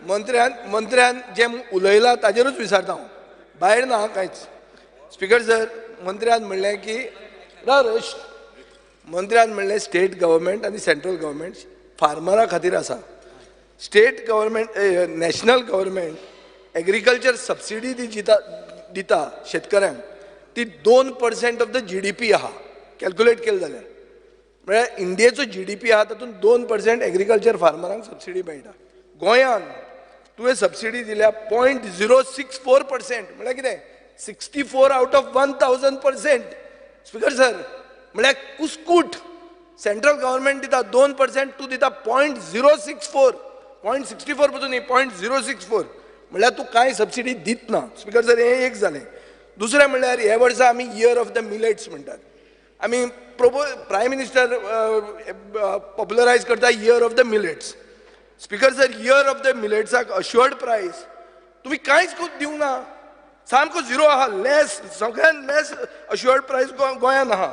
मंत्र्यान जें उलयलां ताजेरूच विचारता हांव, भायर ना कांयच. स्पीकर सर, मंत्र्यान म्हणलें की मंत्र्यान म्हणलें स्टेट गव्हर्मेंट आनी सेंट्रल गव्हर्मेंट फार्मरा खातीर आसा. State government, national government agriculture subsidy जी दिता शेतकऱ्यांक ती 2% ऑफ the GDP आहा कॅल्क्युलेट केलें जाल्यार. म्हळ्यार इंडियेचो जीडीपी आहा तातूंत 2% एग्रीकल्चर फार्मरांक सबसिडी मेळटा. गोंयान तुवें सबसिडी दिल्या 0.064%, म्हळ्यार कितें 64 out of 1000%. Speaker sir, म्हळ्यार कुस्कूट. सेंट्रल गव्हर्मेंट दिता 2%, तूं दिता 0.064, 0.64 पसून न्ही, 0.064. म्हळ्यार तूं कांय सबसिडी दित ना. स्पीकर सर, हें एक जालें. दुसरें म्हणल्यार ह्या वर्सा आमी इयर ऑफ the millets म्हणटात. आमी प्रायम मिनिस्टर पॉप्युलरायज करता year of the millets. Speaker sir, year of the मिलेट्साक assured प्रायस तुमी कांयच दिवंक ना, सामको झिरो आहा, लेस, सगळ्यान लेस अश्युअर्ड प्रायस गोंयान आहा.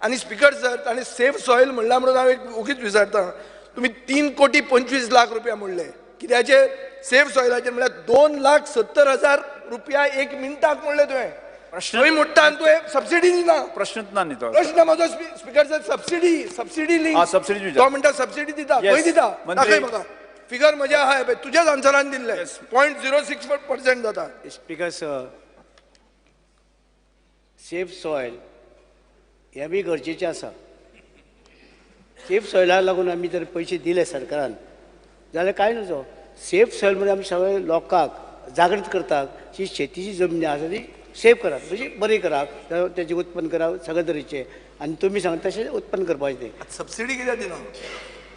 आनी स्पीकर सर, ताणें सेफ सॉयल म्हणलां म्हणून हांव एक ओगीच विचारता, तुमी 3,25,00,000 रुपया म्हणले कित्याचेर? सेफ सॉयलाचेर. म्हणल्यार 2,70,000 रुपया एक मिनटाक म्हणलें तुवें. खंय मोडटा आनी तुवें सबसिडी दिना. प्रश्नच ना न्ही तो प्रश्न म्हजो. Speaker sir, subsidy link, तो म्हणटा सबसिडी दिता, खंय दिता दाखय म्हाका फिगर. म्हजें आहा पळय तुज्याच आन्सरान दिल्लें 0.06% जाता. स्पीकर सर, सेफ सॉयल हें बी गरजेचें आसा. सेफ सॉयलाक लागून आमी जर पयशे दिले सरकारान जाल्यार कांय नजो. सेफ सॉयल म्हणजे आमी सगळे लोकांक जागृत करतात की शेतीची जमनी आसा ती सेफ करात, म्हणजे बरी करात, तेजें उत्पन्न करात सगळे तरेचें. आनी तुमी सांगता तशें उत्पन्न करपाचें तें. सबसिडी कित्याक दिना?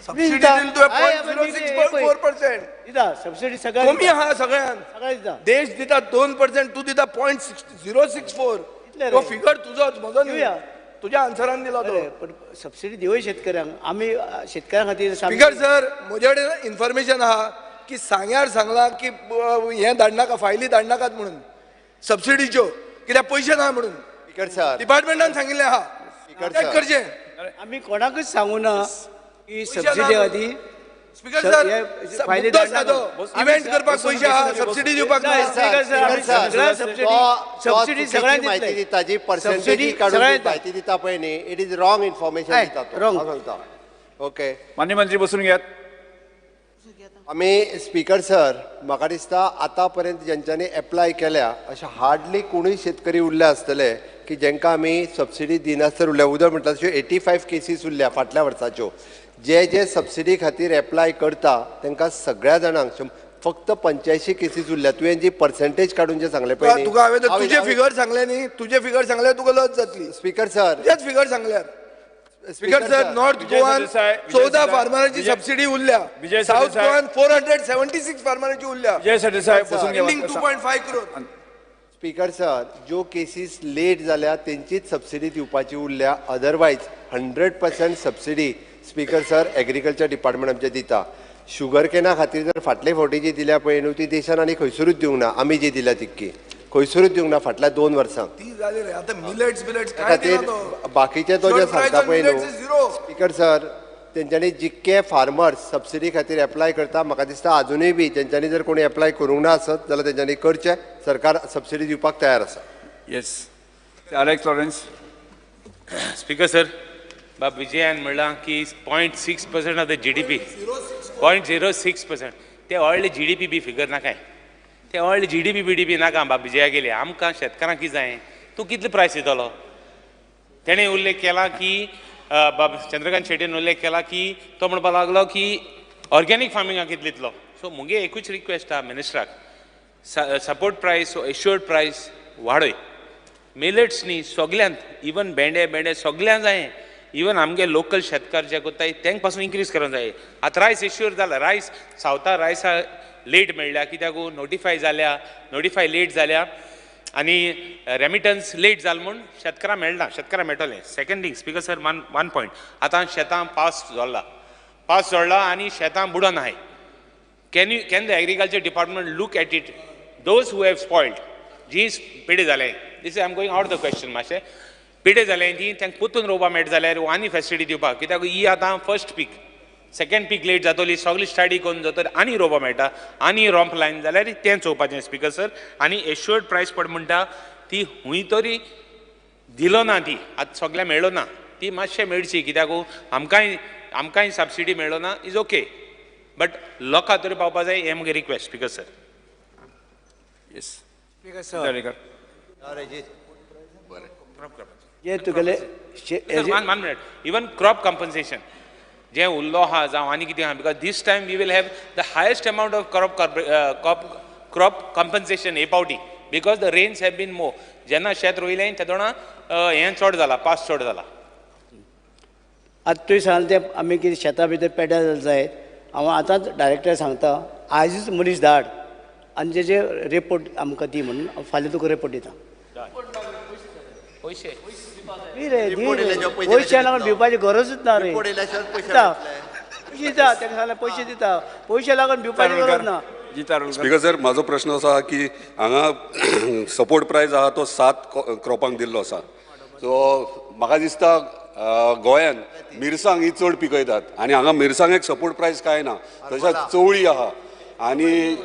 सबसिडी दिली तुवें 0.064% दिता सबसिडी, सगळ्यांक कमी आहा, सगळ्यांक सगळ्यांक दिता. देश दिता 2%, तूं दिता 0.064. तो फिगर तुजोच, म्हजो न्ही, तुज्या आन्सरान दिला तो. पण सबसिडी दिवय शेतकऱ्यांक, आमी शेतकऱ्यां खातीर. स्पीकर सर, म्हजे कडेन इन्फॉर्मेशन आहा की सांग्यार सांगलां की हें धाडनाका, फायली धाडनाकात म्हणून सबसिडीच्यो, कित्याक पयशे ना म्हणून. स्पीकर सर, डिपार्टमेंटान सांगिल्लें आहा. करचें आमी कोणाकूच सांगू ना की सबसिडी खातीर. स्पीकर सर, मुद्दो सादो, इव्हेंट करपाक पयशे आहा, सबसिडी दिवपाक ना. सबसिडी सगळ्यांक माहिती दिता, जी पर्सेंटेज काडून माहिती दिता पळय न्ही, it is wrong information दिता तो. रॉंग. ओके, माननीय मंत्री बसून घेयात. आमी स्पीकर सर म्हाका दिसता आतां पर्यंत जेंच्यांनी एप्लाय केल्या अशें हार्डली कोणूय शेतकरी उरल्या आसतले की जेंकां आमी सबसिडी दिनासतना उरल्या. उदर म्हणटा तश्यो 85 केसीस उरल्या फाटल्या वर्साच्यो. जे जे सबसिडी खातीर एप्लाय करता तांकां सगळ्या जाणांक फक्त 85 केसीस उरल्या. तुवें जी पर्सेंटेज काडून जे सांगलें पळय, तुका हांवें तुजे फिगर सांगले न्ही, तुजे फिगर सांगल्यार तुका लज जातली. स्पीकर सर तुजेच फिगर सांगल्यार. स्पीकर सर, नॉर्थ गोवान 14 फार्मरांची सबसिडी उरल्या, साऊथ गोवान 476 फार्मरांची उरल्या. 2.5 क्रोर. स्पीकर सर, ज्यो केसीस लेट जाल्या तेंचीच सबसिडी दिवपाची उरल्या, otherwise 100% subsidy speaker sir agriculture department आमचें दिता. शुगर कॅना खातीर जर फाटले फावटी जी दिल्या पळय न्हू ती देशान आनी खंयसरूच दिवंक ना. आमी जी दिल्या तितकी खंयसरूच दिवंक ना फाटल्या 2 वर्सां. खातीर बाकीचे तो जे सांगता पळय न्हू स्पीकर सर, तेंच्यांनी जितके फार्मर्स सबसिडी खातीर एप्लाय करता म्हाका दिसता आजुनूय बी तेंच्यांनी जर कोणी एप्लाय करूंक ना आसत जाल्यार तेंच्यांनी करचें. सरकार सबसिडी दिवपाक तयार आसा. Yes, Alex Lawrence. Speaker sir, बाब विजयान म्हणलां की 0.6% ऑफ the GDP, 0.06%. ते व्हडले जीडीपी बी फिगर नाकाय, ते व्हडले जीडीपी बीडीपी नाका बाब विजया गेले. आमकां शेतकारांक कितें जाय, तूं कितले प्रायस दितलो? तेणें उल्लेख केला की बाब चंद्रकांत शेट्टीन उल्लेख केला की तो म्हणपाक लागलो की ऑर्गेनीक फार्मिंगाक कितले दितलो. सो मुगे एकूच रिक्वेस्ट आहा मिनिस्टराक, सपोर्ट प्रायस एश्योर्ड प्रायस वाडय. मिलेट्स न्ही सगल्यांत, इवन भेंडे भेंडे सगल्यांक जाय. इवन आमगे लोकल शेतकार जे कोत्ताय तांकां पासून इन्क्रीज करूंक जाय. आतां रायस एश्योर जाला, रायस सावथा रायसा लेट मेळ्ळ्या कित्याक नोटिफाय जाल्या, नोटिफाय लेट जाल्या आनी रेमिटन्स लेट जाल म्हूण शेतकारां मेळना, शेतकारां मेळटलें. Second thing speaker sir, one point, आतां शेतां पावस जोडला, पावस जोडला आनी शेतां बुडोन आहाय. Can the agriculture department look at it, those who have spoiled जी पेडे जाले, this I am going out the question, मातशें पेडे जाले ती तांकां परतून रोवपा मेळटा जाल्यार आनी फेसिलिटी दिवपाक, कित्याक ही आतां फर्स्ट पीक, सेकंड पीक लेट जातली, सगळी स्टडी करून जातली आनी रोवपा मेळटा आनी रोंप लायन जाल्यार तें चोवपाचें स्पीकर सर. आनी एश्योर्ड प्रायस पड म्हणटा ती हुंय तरी दिलो ना, ती आतां सगळ्या मेळ्ळो ना, ती मातशें मेळची कित्याक आमकांय आमकांय सबसिडी मेळ्ळो ना is okay, but लोकां तरी पावपा जाय हें म्हगे request speaker sir. Yes speaker sir, जे तुगेले one minute, even crop compensation जे उरलो आहा जावं आनी कितें आहा, because this time we will have the highest amount of crop compensation हे पावटी, because the rains have been more. जेन्ना शेत रोयलें तेदोणा हें चड जाला, पावस चड जाला. आतां तुवें सांगलें तें आमी कितें शेतां भितर पेड्यार जालें जायत, हांव आतांच डायरेक्टर सांगता आयजूच मनीस धाड आनी तेजे रिपोर्ट आमकां दी म्हणून फाल्यां तुका रिपोर्ट दिता. पयशे पयशे लागून भिवपाची गरजूच ना रे, पयशे दिता ताका सांगलें, पयशे दिता, पयशे लागून भिवपाची गरज ना. स्पीकर सर, म्हाजो प्रश्न असो आहा की हांगा सपोर्ट प्रायस आहा तो 7 क्रॉपांक दिल्लो आसा. सो म्हाका दिसता गोंयान मिरसांग ही चड पिकयतात आनी हांगा मिरसांगेक सपोर्ट प्रायस कांय ना, तशेंच चवळी आहा आनी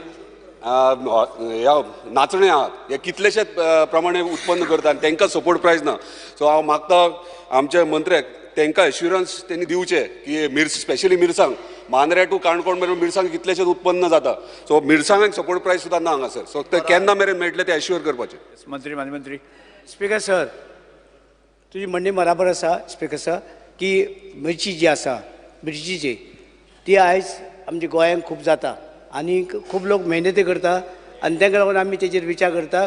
ह्या नाचणे आहात, हे कितलेशेच प्रमाणे उत्पन्न करता आनी तांकां सपोर्ट प्रायस ना. सो हांव मागता आमच्या मंत्र्याक तांकां एश्युरन्स तेणी दिवचें की स्पेशली मिरसांग मांद्र्या टू काणकोण मेरेन मिरसांग कितलेशेच उत्पन्न जाता, सो मिरसांगाक सपोर्ट प्रायस सुद्दां ना हांगासर. सो ते केन्ना मेरेन मेळटले ते एश्युअर करपाचें. मंत्री, माननीय मंत्री. स्पीकर सर, तुजी म्हणणी बराबर आसा स्पीकर सर, की मिरची जी आसा, मिरची जी ती आयज आमच्या गोंयांत खूब जाता आनी खूब लोक मेहनती करता आनी तांकां लागून आमी तेजेर विचार करता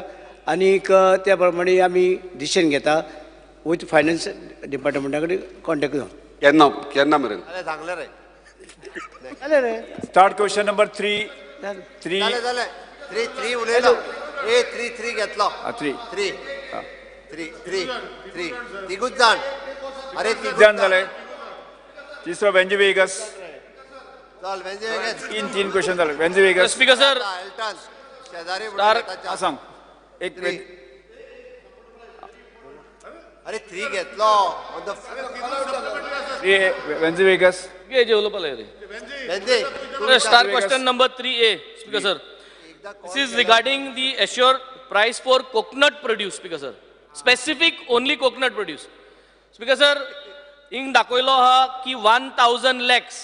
आनीक त्या प्रमाणे आमी डिसिजन घेता विथ फायनान्स डिपार्टमेंटा कडेन कॉन्टेक्ट जावन. केन्ना केन्ना मेरेन? सांगलें रे, जालें रे. स्टार्ट क्वेश्चन नंबर 3 3 जालें जालें, 3 3 उलयलो, ए 3 3 घेतलो, 3 3 3 3 3 तिगूच जाण, अरे तीग जाण जाले. तिसरो वेंजी वेगस, चल वेंजी वेगस, 3 3 क्वेश्चन जाले. वेंजी वेगस. स्पीकर सर, शेजारी सांग एक, अरे 3 घेतलो, 3 वेंजी वेगस जेवलो रे. Star question number 3A speaker sir, this is regarding the assured price for coconut produce. Speaker sir, specific only coconut produce. Speaker sir, हिंग दाखयलो आहा की 1000 lakhs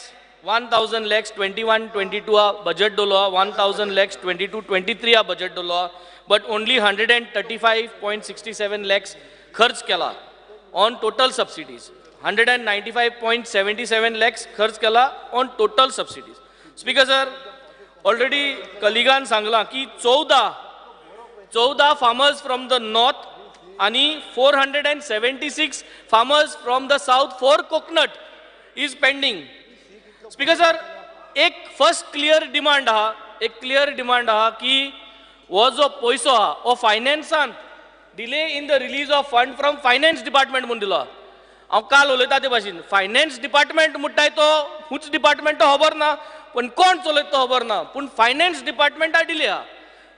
1000 lakhs 21-22 budget दवरलो 1000 lakhs 22-23 budget दवरलो but only 135.67 lakhs खर्च केला on total subsidies. 195.77 lakhs खर्च केला on total subsidies. Speaker sir, already कलिगान सांगला की 14 farmers from the north आणि 476 farmers from the south for coconut is pending. Speaker sir, एक फर्स्ट क्लियर डिमांड आहा, एक क्लियर डिमांड आहा की हो जो पयसो आहा हो फायनान्सान delay in the release of fund from finance department म्हूण दिलो. हांव काल उलयता ते भाशेन फायनान्स डिपार्टमेंट म्हणटाय तो खूंच डिपार्टमेंट तो खबर ना, पण कोण चलयता तो खबर ना, पूण फायनान्स डिपार्टमेंटा डिले आहा.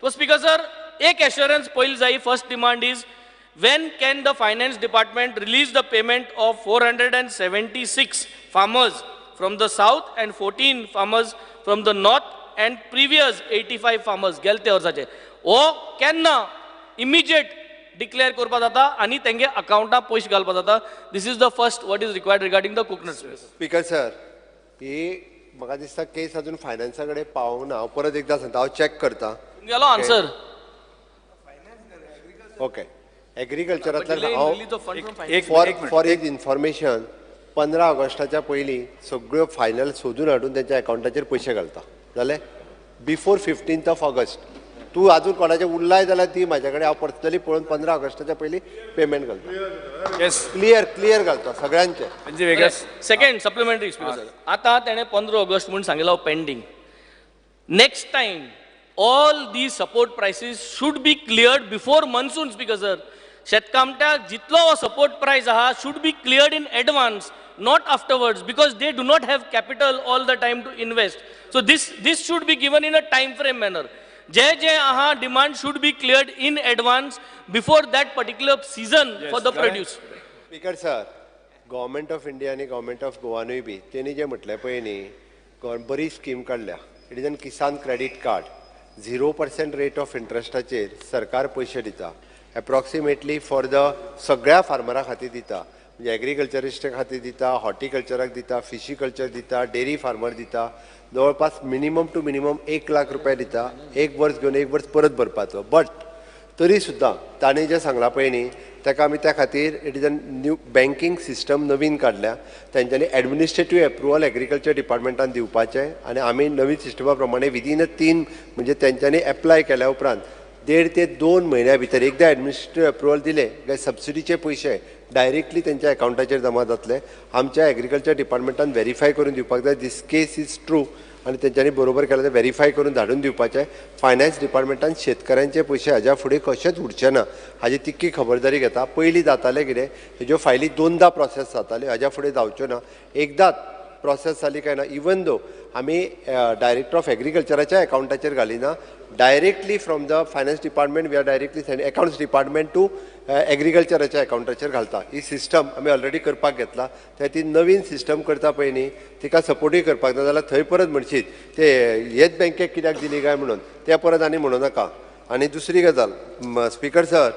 सो स्पीकर सर, एक एश्योरन्स पयलीं जाय. First demand is when can the finance department release the payment of 476 farmers from the south and 14 farmers from the north and previous 85 farmers गेले वर्साचे हो केन्ना इमिजिएट डिक्लेअर करपा जाता आनी तेंगे अकाउंटां पयशे घालपा जाता. This is the first what is required regarding the coconut. Speaker sir, ही म्हाका दिसता केस अजून फायनान्सा कडेन पावूंक ना. हांव परत एकदां सांगता, हांव चॅक करता तुमगेलो आन्सर. ओके, एग्रीकल्चरांतल्यान हांव फॉर is information 15 ऑगस्टाच्या पयलीं सगळ्यो फायनल सोदून हाडून तेंच्या अकाउंटाचेर पयशे घालता जालें बिफोर 15th of August. तूं अजून कोणाचें उरलाय जाल्यार ती म्हाज्या कडेन हांव पर्सनली पळोवन 15 ऑगस्टाच्या पयलीं पेमेंट घालता. क्लियर क्लियर घालता सगळ्यांचे. सेकंड सप्लिमेंटरी स्पीकर सर, आतां तेणें 15 ऑगस्ट म्हूण सांगिल्लो pending. Next time all the support prices should be cleared before monsoon. Speaker sir, शेतकामत्याक जितलो हो सपोर्ट प्रायस आहा should be cleared in advance, not afterwards, because they do not have capital all the time to invest. So this should be given in a time frame manner. जे जे आहा demand should be cleared in advance before that particular season for the produce. Speaker sir, government of India आनी government of गोवानूय बी तेणी जें म्हटलें पळय न्ही, बरी scheme काडल्या. It is an Kisan credit card. 0% rate of इंट्रस्टाचेर सरकार पयशे दिता एप्रॉक्सिमेटली फॉर the सगळ्या फार्मरां खातीर दिता. म्हणजे एग्रीकल्चरिस्टा खातीर दिता, हॉर्टिकल्चराक दिता, फिशीकल्चर दिता, डेरी फार्मर दिता. जवळपास मिनिमम टू मिनिमम 1 लाख रुपया दिता, एक वर्स घेवन एक वर्स परत भरपाचो. बट तरी सुद्दां ताणें जें सांगलां पळय न्ही ताका आमी त्या खातीर it is a new banking system नवीन काडल्या. तेंच्यांनी एडमिनिस्ट्रेटीव एप्रुवल एग्रीकल्चर डिपार्टमेंटान दिवपाचें आनी आमी नवीन सिस्टमा प्रमाणे विदीन 3 म्हणजे तेंच्यांनी एप्लाय केल्या उपरांत 1.5 ते 2 म्हयन्या भितर एकदां एडमिनिस्ट्रेटीव एप्रुवल दिले काय सबसिडीचे पयशे डायरेक्टली तेंच्या अकाउंटाचेर जमा जातले. आमच्या एग्रीकल्चर डिपार्टमेंटान वेरीफाय करून दिवपाक जाय दीस केस is true आनी तेंच्यांनी बरोबर केलें तें वेरीफाय करून धाडून दिवपाचें. फायनान्स डिपार्टमेंटान शेतकऱ्यांचे पयशे हाज्या फुडें कशेंच उरचें ना हाजी तितकी खबरदारी घेता. पयलीं जातालें कितें, हेज्यो फायली 2दा प्रोसेस जाताल्यो, हाज्या फुडें जावच्यो ना. एकदांच प्रोसेस जाली काय ना, इवन दो आमी डायरेक्टर ऑफ एग्रीकल्चराच्या अकाउंटाचेर घालिना, directly from the finance department we are directly send accounts department to एग्रीकल्चराच्या अकाउंटाचेर घालता. ही सिस्टम आमी ऑलरेडी करपाक घेतला. त्या ती नवीन सिस्टम करता पळय न्ही तिका सपोर्टूय करपाक जाय. जाल्यार थंय परत म्हणशीत ते हेच बँकेक कित्याक दिली काय म्हणून ते परत आनी म्हणू नाका. आनी दुसरी गजाल स्पीकर सर,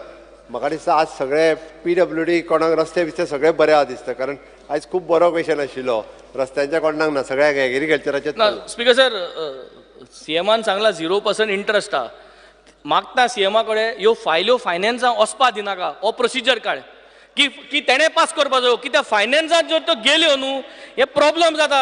म्हाका दिसता आज सगळे PWD कोणाक रस्ते बिस्ते सगळे बरे आहा दिसता, कारण आयज खूब बरो क्वेश्चन आशिल्लो रस्त्यांच्या कोणाक ना, सगळ्याक एग्रीकल्चराचेर. स्पीकर सर, सीएमान सांगला 0% इंट्रस्ट आहा. मागता सीएमा कडेन ह्यो फायल्यो फायनान्साक वचपा दिनाका, हो प्रोसिजर काड की की तेणें पास करपा जायो. कित्याक फायनान्साक जर त्यो गेल्यो न्हू हे प्रॉब्लम जाता.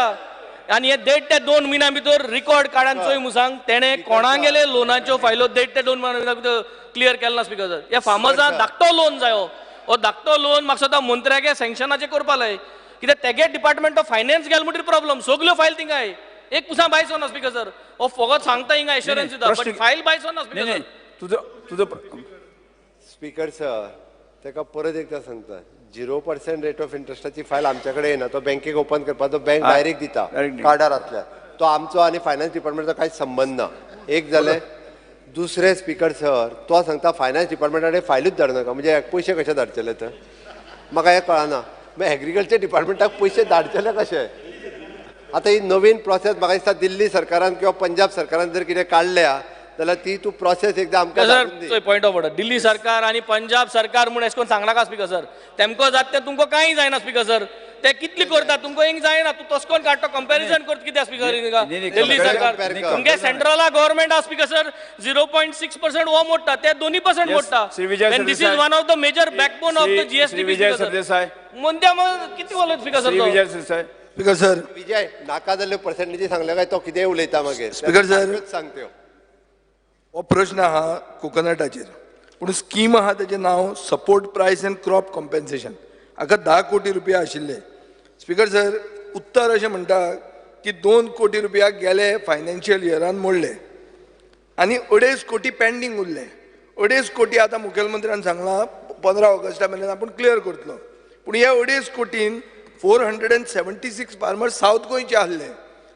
आनी हे 1.5 ते 2 म्हयन्या भितर रिकॉर्ड काडान चोय म्हूण सांग तेणें कोणागेले लोनाच्यो फायल्यो 1.5 ते 2 म्हयन्या भितर क्लियर केलें ना. स्पीकर सर, ह्या फार्मर्साक धाकटो लोन जायो, हो धाकटो लोन म्हाका दिसता मंत्र्यागे सँक्शनाचेर करपा लाय. कित्याक तेगे डिपार्टमेंट ऑफ फायनान्स गेले म्हणटकीर प्रॉब्लम, सगल्यो फायल थिंगाय एक पुसा बायचो ना. स्पीकर सर, हो फकत सांगता हिंगा एश्योरन्स दिता बट फायल बायचो ना. स्पीकर सर, तुजो तुजो स्पीकर सर ताका परत एकदां सांगता, 0% रेट ऑफ इंट्रस्टाची फायल आमच्या कडेन येना. तो बँकेक ओपन करपाचो, बँक डायरेक्ट दिता कार्डार आसल्यार. तो आमचो आनी फायनान्स डिपार्टमेंटाचो कांयच संबंद ना. एक जालें. दुसरें स्पीकर सर, तो सांगता फायनान्स डिपार्टमेंटा कडेन फायलूच धाडनाका, म्हणजे पयशे कशे धाडचेले तर म्हाका हें कळना. मागीर एग्रीकल्चर डिपार्टमेंटाक पयशे धाडचेले कशे? आतां ही नवीन प्रोसेस म्हाका दिसता दिल्ली सरकारान किंवा पंजाब सरकारान जर कितें काडल्या जाल्यार ती तूं प्रोसेस एकदां आमकां sir. Point of order, Delhi सरकार आनी पंजाब सरकार म्हूण एशें करून सांगनाका स्पीकर सर. तेमकां जाता तें तुमकां कांय जायना स्पीकर सर. ते कितली करता तुमकां हिंग जायना. तूं तसो कोण काडटा कंपॅरिजन करता कित्याक स्पीकर दिल्ली सरकार तुमगे सेंट्रला गव्हर्मेंट आहा स्पीकर सर 0.6% हो मोडटा ते 2% मोडटा. This is one of the major backbone of the GSDP. Vijay Sardesai मुंद्या मग किती उलयत speaker sir? Vijay Sardesai. Speaker sir Vijay नाका जाल्ले पर्सेंटेजी सांगले काय तो कितेंय उलयता मागीर. स्पीकर सर सांगते हो प्रश्न आहा कोकोनटाचेर, पूण स्कीम आहा तेजें नांव support price and crop compensation. हाका 10 कोटी रुपया आशिल्ले. स्पीकर सर उत्तर अशें म्हणटा की 2 कोटी रुपया गेले फायनान्शियल इयरान मोडले आनी 2.5 कोटी पेंडींग उरले. 2.5 कोटी आतां मुखेलमंत्र्यान सांगलां 15 ऑगस्टा मेरेन आपूण क्लियर करतलो. पूण ह्या 2.5 कोटीन 476 फार्मर सावथ गोंयचे आहले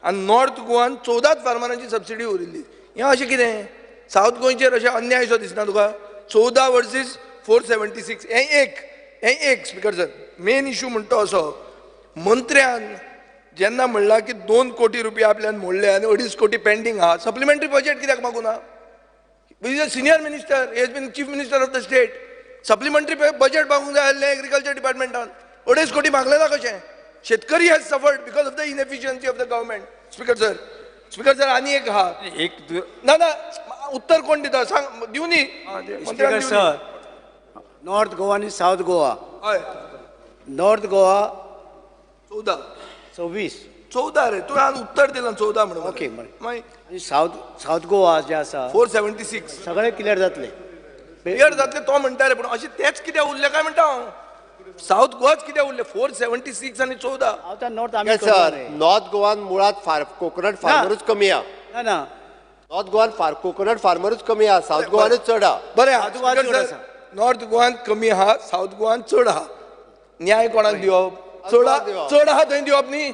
आनी नॉर्थ गोवान 14 फार्मरांची सबसिडी उरिल्ली. हें अशें कितें सावथ गोंयचेर अशें अन्याय सो दिसना तुका? 14 वर्सीस 476 हें एक. स्पीकर सर मेन इशू म्हणटा असो, मंत्र्यान जेन्ना म्हणलां की 2 कोटी रुपया आपल्यान मोडले आनी 2.5 कोटी पेंडींग आहा, सप्लिमेंटरी बजेट कित्याक मागूं ना? Is a senior minister, he has been chief minister of the state. Supplementary budget मागूंक जाय आसलें एग्रीकल्चर डिपार्टमेंटान. 2.5 कोटी मागले ना कशें? शेतकरी has suffered because of the inefficiency of the government. Speaker sir, speaker sir आनी एक आहा एक ना ना उत्तर कोण दिता सांग दिवनी. स्पीकर सर नॉर्थ गोवा आनी सावथ गोवा. हय नॉर्थ गोवा 14 26 14 रे तुवें आज उत्तर दिलां 14 म्हणून. ओके बरें. आनी सावथ गोवा जे आसा 476 सगळें क्लियर जातलें. क्लियर जातलें तो म्हणटा रे, पूण अशें तेच कित्याक उरलें काय म्हणटा हांव? सावथ गोवाच कित्याक उरलें 476 आनी 14? आतां नॉर्थ आमी सर नॉर्थ गोवान मुळात कोकोनट फार्मरूच कमी आहा. ना नॉर्थ गोवान कोकोनट फार्मरूच कमी आहा, सावथ गोवानूच चड आहा. बरें, नॉर्थ गोवान कमी आहा, सावथ गोवान चड आहा. न्याय कोणाक दिवप? चड आहा थंय दिवप न्ही.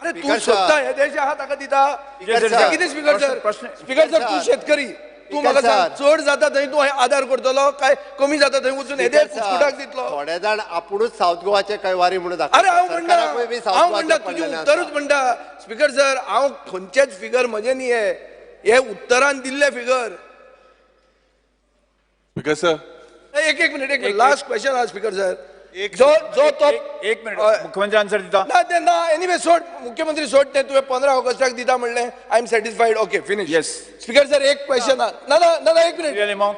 अरे तूं सोदता हे देश आहा ताका दिता कितें? स्पीकर सर, स्पीकर सर तूं शेतकरी, तूं म्हाका सांग चड जाता थंय तूं आदार करतलो काय कमी जाता थंय वचून हेदे कुस्कुटाक दितलो? थोडे जाण आपुणूच सावथ गोवाचे काय वारी म्हणून दाखयता. अरे हांव म्हणटा, हांव म्हणटा तुजें उत्तरूच म्हणटा. स्पीकर सर हांव खंयचेच फिगर म्हजें न्ही, हे उत्तरान दिल्ले फिगर. स्पीकर सर एक एक मिनिट, एक लास्ट क्वेश्चन आहा स्पीकर सर. जो जो तो एक मिनिट मुख्यमंत्री आन्सर दिता ना ते ना एनीवे सोड, मुख्यमंत्री सोड ते तुवें 15 ऑगस्टाक दिता म्हणलें. I am satisfied. Okay finish. Yes speaker sir एक क्वेश्चन आहा. ना ना ना एक मिनिट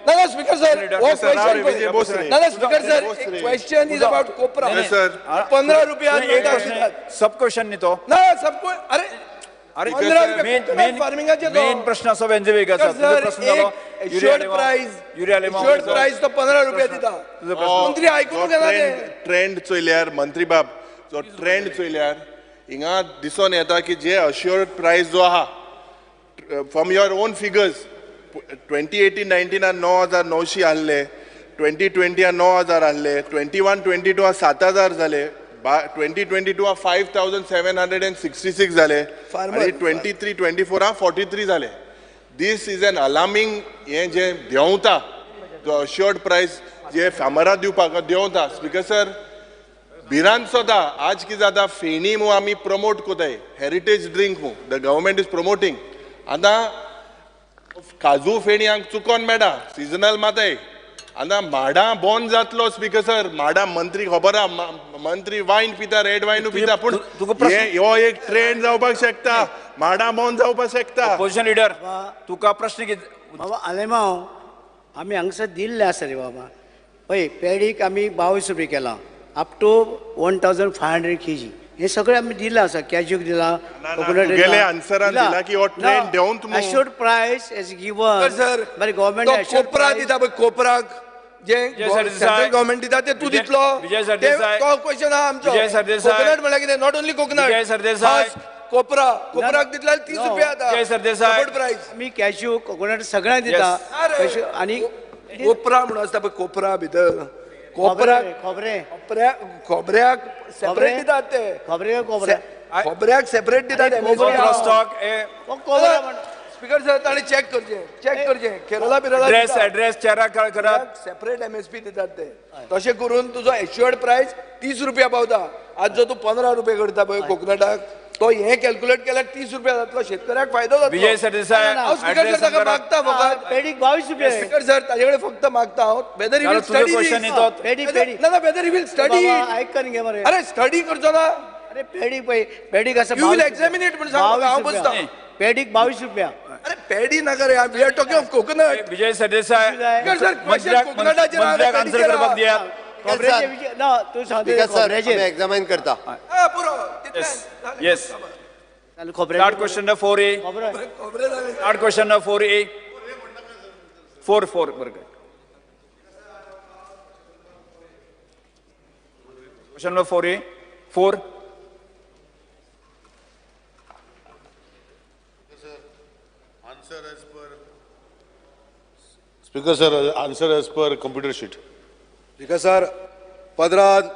ना ना स्पीकर सर हो क्वेश्चन ना ना speaker sir question is about copra. 15 रुपया सब क्वेश्चन न्ही तो ना सब. अरे अरे मेन फार्मिंगाचे मेन प्रश्न असो वेंजेवेगाचो प्रश्न जालो assured price, assured price तो 15 रुपया दिता. मंत्री आयकून घेना ते ट्रेंड चोयल्यार मंत्री बाब जो ट्रेंड चोयल्यार हिंगा दिसून येता की जे अश्योर्ड प्रायस जो आहा फ्रॉम your own figures 2018-19 9,900 आहले, 2020 9,000 आहले, 21-22 7,000 जाले, 2022 5,766 जाले आनी 23-24 43 जाले. This is an alarming हें जें देंवता जो अश्योर्ड प्रायस जे फार्मराक दिवपाक देंवता. स्पीकर सर भिरांत सोदा आज कितें जाता, फेणी मू आमी प्रमोट कोताय, हेरिटेज ड्रिंक मू the government is promoting. आतां काजू फेणी हांगा चुकोन मेळटा, सिजनल माताय. आतां माडा बंद जातलो स्पीकर सर. माडा मंत्री खबर आहा, मंत्री वायन पिता, रेड वायन पिता, पूण हो एक ट्रेंड जावपाक शकता, माडा बंद जावपाक शकता. ऑपोजिशन लिडर तुका प्रश्न कितें? बाबा आलेमाव आमी हांगसर दिल्लें आसा रे बाबा. पळय पेडीक आमी 22 रुपया केला अप टू 1500 केजी. हे सगळें आमी दिलां आसा, कॅज्यूक दिलां, कोकोनट दिलां. Assured price is given sir. Government copra दिता पळय, कोपराक जे सेंट्रल गव्हर्मेंट दिता ते तूं दितलो? तो क्वेश्चन आहा आमचो. कोकोनट म्हणल्यार कितें? Not only coconut, कोपरा, कोपराक दितले 30 रुपया आतां सपोर्ट प्रायस. आमी कॅज्यू कोकोनट सगळ्यांक दिता. आनी कोपरा म्हणून आसता पळय, कोपरा भितर कोपराक खोबऱ्याक सेपरेट दितात ते, खोबऱ्याक सेपरेट दितात. स्पीकर सर ताणें चॅक करचें, चॅक करचें. केरला बिरला एड्रेस चेरा करात, सेपरेट एमएसपी दितात ते. तशें करून तुजो एश्युअर्ड प्रायस 30 रुपया पावता. आज जो तूं 15 रुपया करता पळय कोकोनटाक, तो तो हें कॅल्क्युलेट केल्यार 30 रुपया जातलो, शेतकऱ्याक फायदो जातलो. विजय सरदेसाय, हांव स्पीकर सर ताका मागता फकत पेडीक 22 रुपया. स्पीकर सर ताजे कडेन फक्त मागता हांव, वेदर he will study, ना ना, वेदर he will study. आयकन घे मरे. अरे स्टडी करचो ना. अरे पेडी पळय, पेडीक आसा, you will examine it म्हण सांगता हांव बसता. पेडीक 22 रुपया. अरे पेडी नाका रे, we are talking of coconut. Vijay Sardesai, speaker sir question कोकोनटाचेर मंत्र्याक आन्सर करपाक दियात. ना तूं सांगता एक्झामाइन करता. पुरो. Yes. Start question number 4A. Start question number 4A. 4 4 बरोबर. Question number 4A. 4. Answer as per Speaker sir, answer as per computer sheet. Speaker sir, 15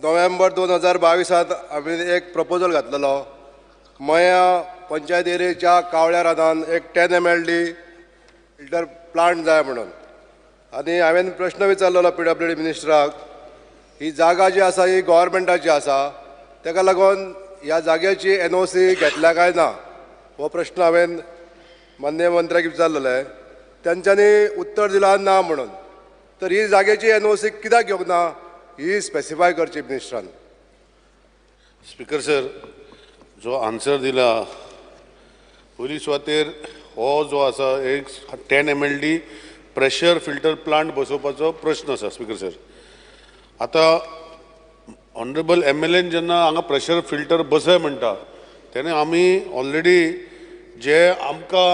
November 2022 आमी एक प्रपोजल घातलेलो. मया पंचायत एरियेच्या कावळ्या रानान एक 10 MLD filter plant जाय म्हणून, आनी हांवें प्रश्न विचारलेलो PWD मिनिस्टराक, ही जागा जी आसा ही गव्हर्मेंटाची आसा, ताका लागून ह्या जाग्याची NOC घेतल्या काय ना, हो प्रश्न हांवें माननीय मंत्र्याक विचारलेले. तेंच्यांनी उत्तर दिलां ना म्हणून. तर ही जागेची NOC कित्याक घेवंक ना ही स्पेसिफाय करची मिनिस्टरान. स्पीकर सर, जो आन्सर दिला पयली सुवातेर हो जो आसा एक 10 MLD pressure filter plant बसोवपाचो प्रश्न आसा. स्पीकर सर, आतां ऑनरेबल MLA जेन्ना हांगा प्रेशर फिल्टर बसय म्हणटा, तेन्ना आमी ऑलरेडी जे आमकां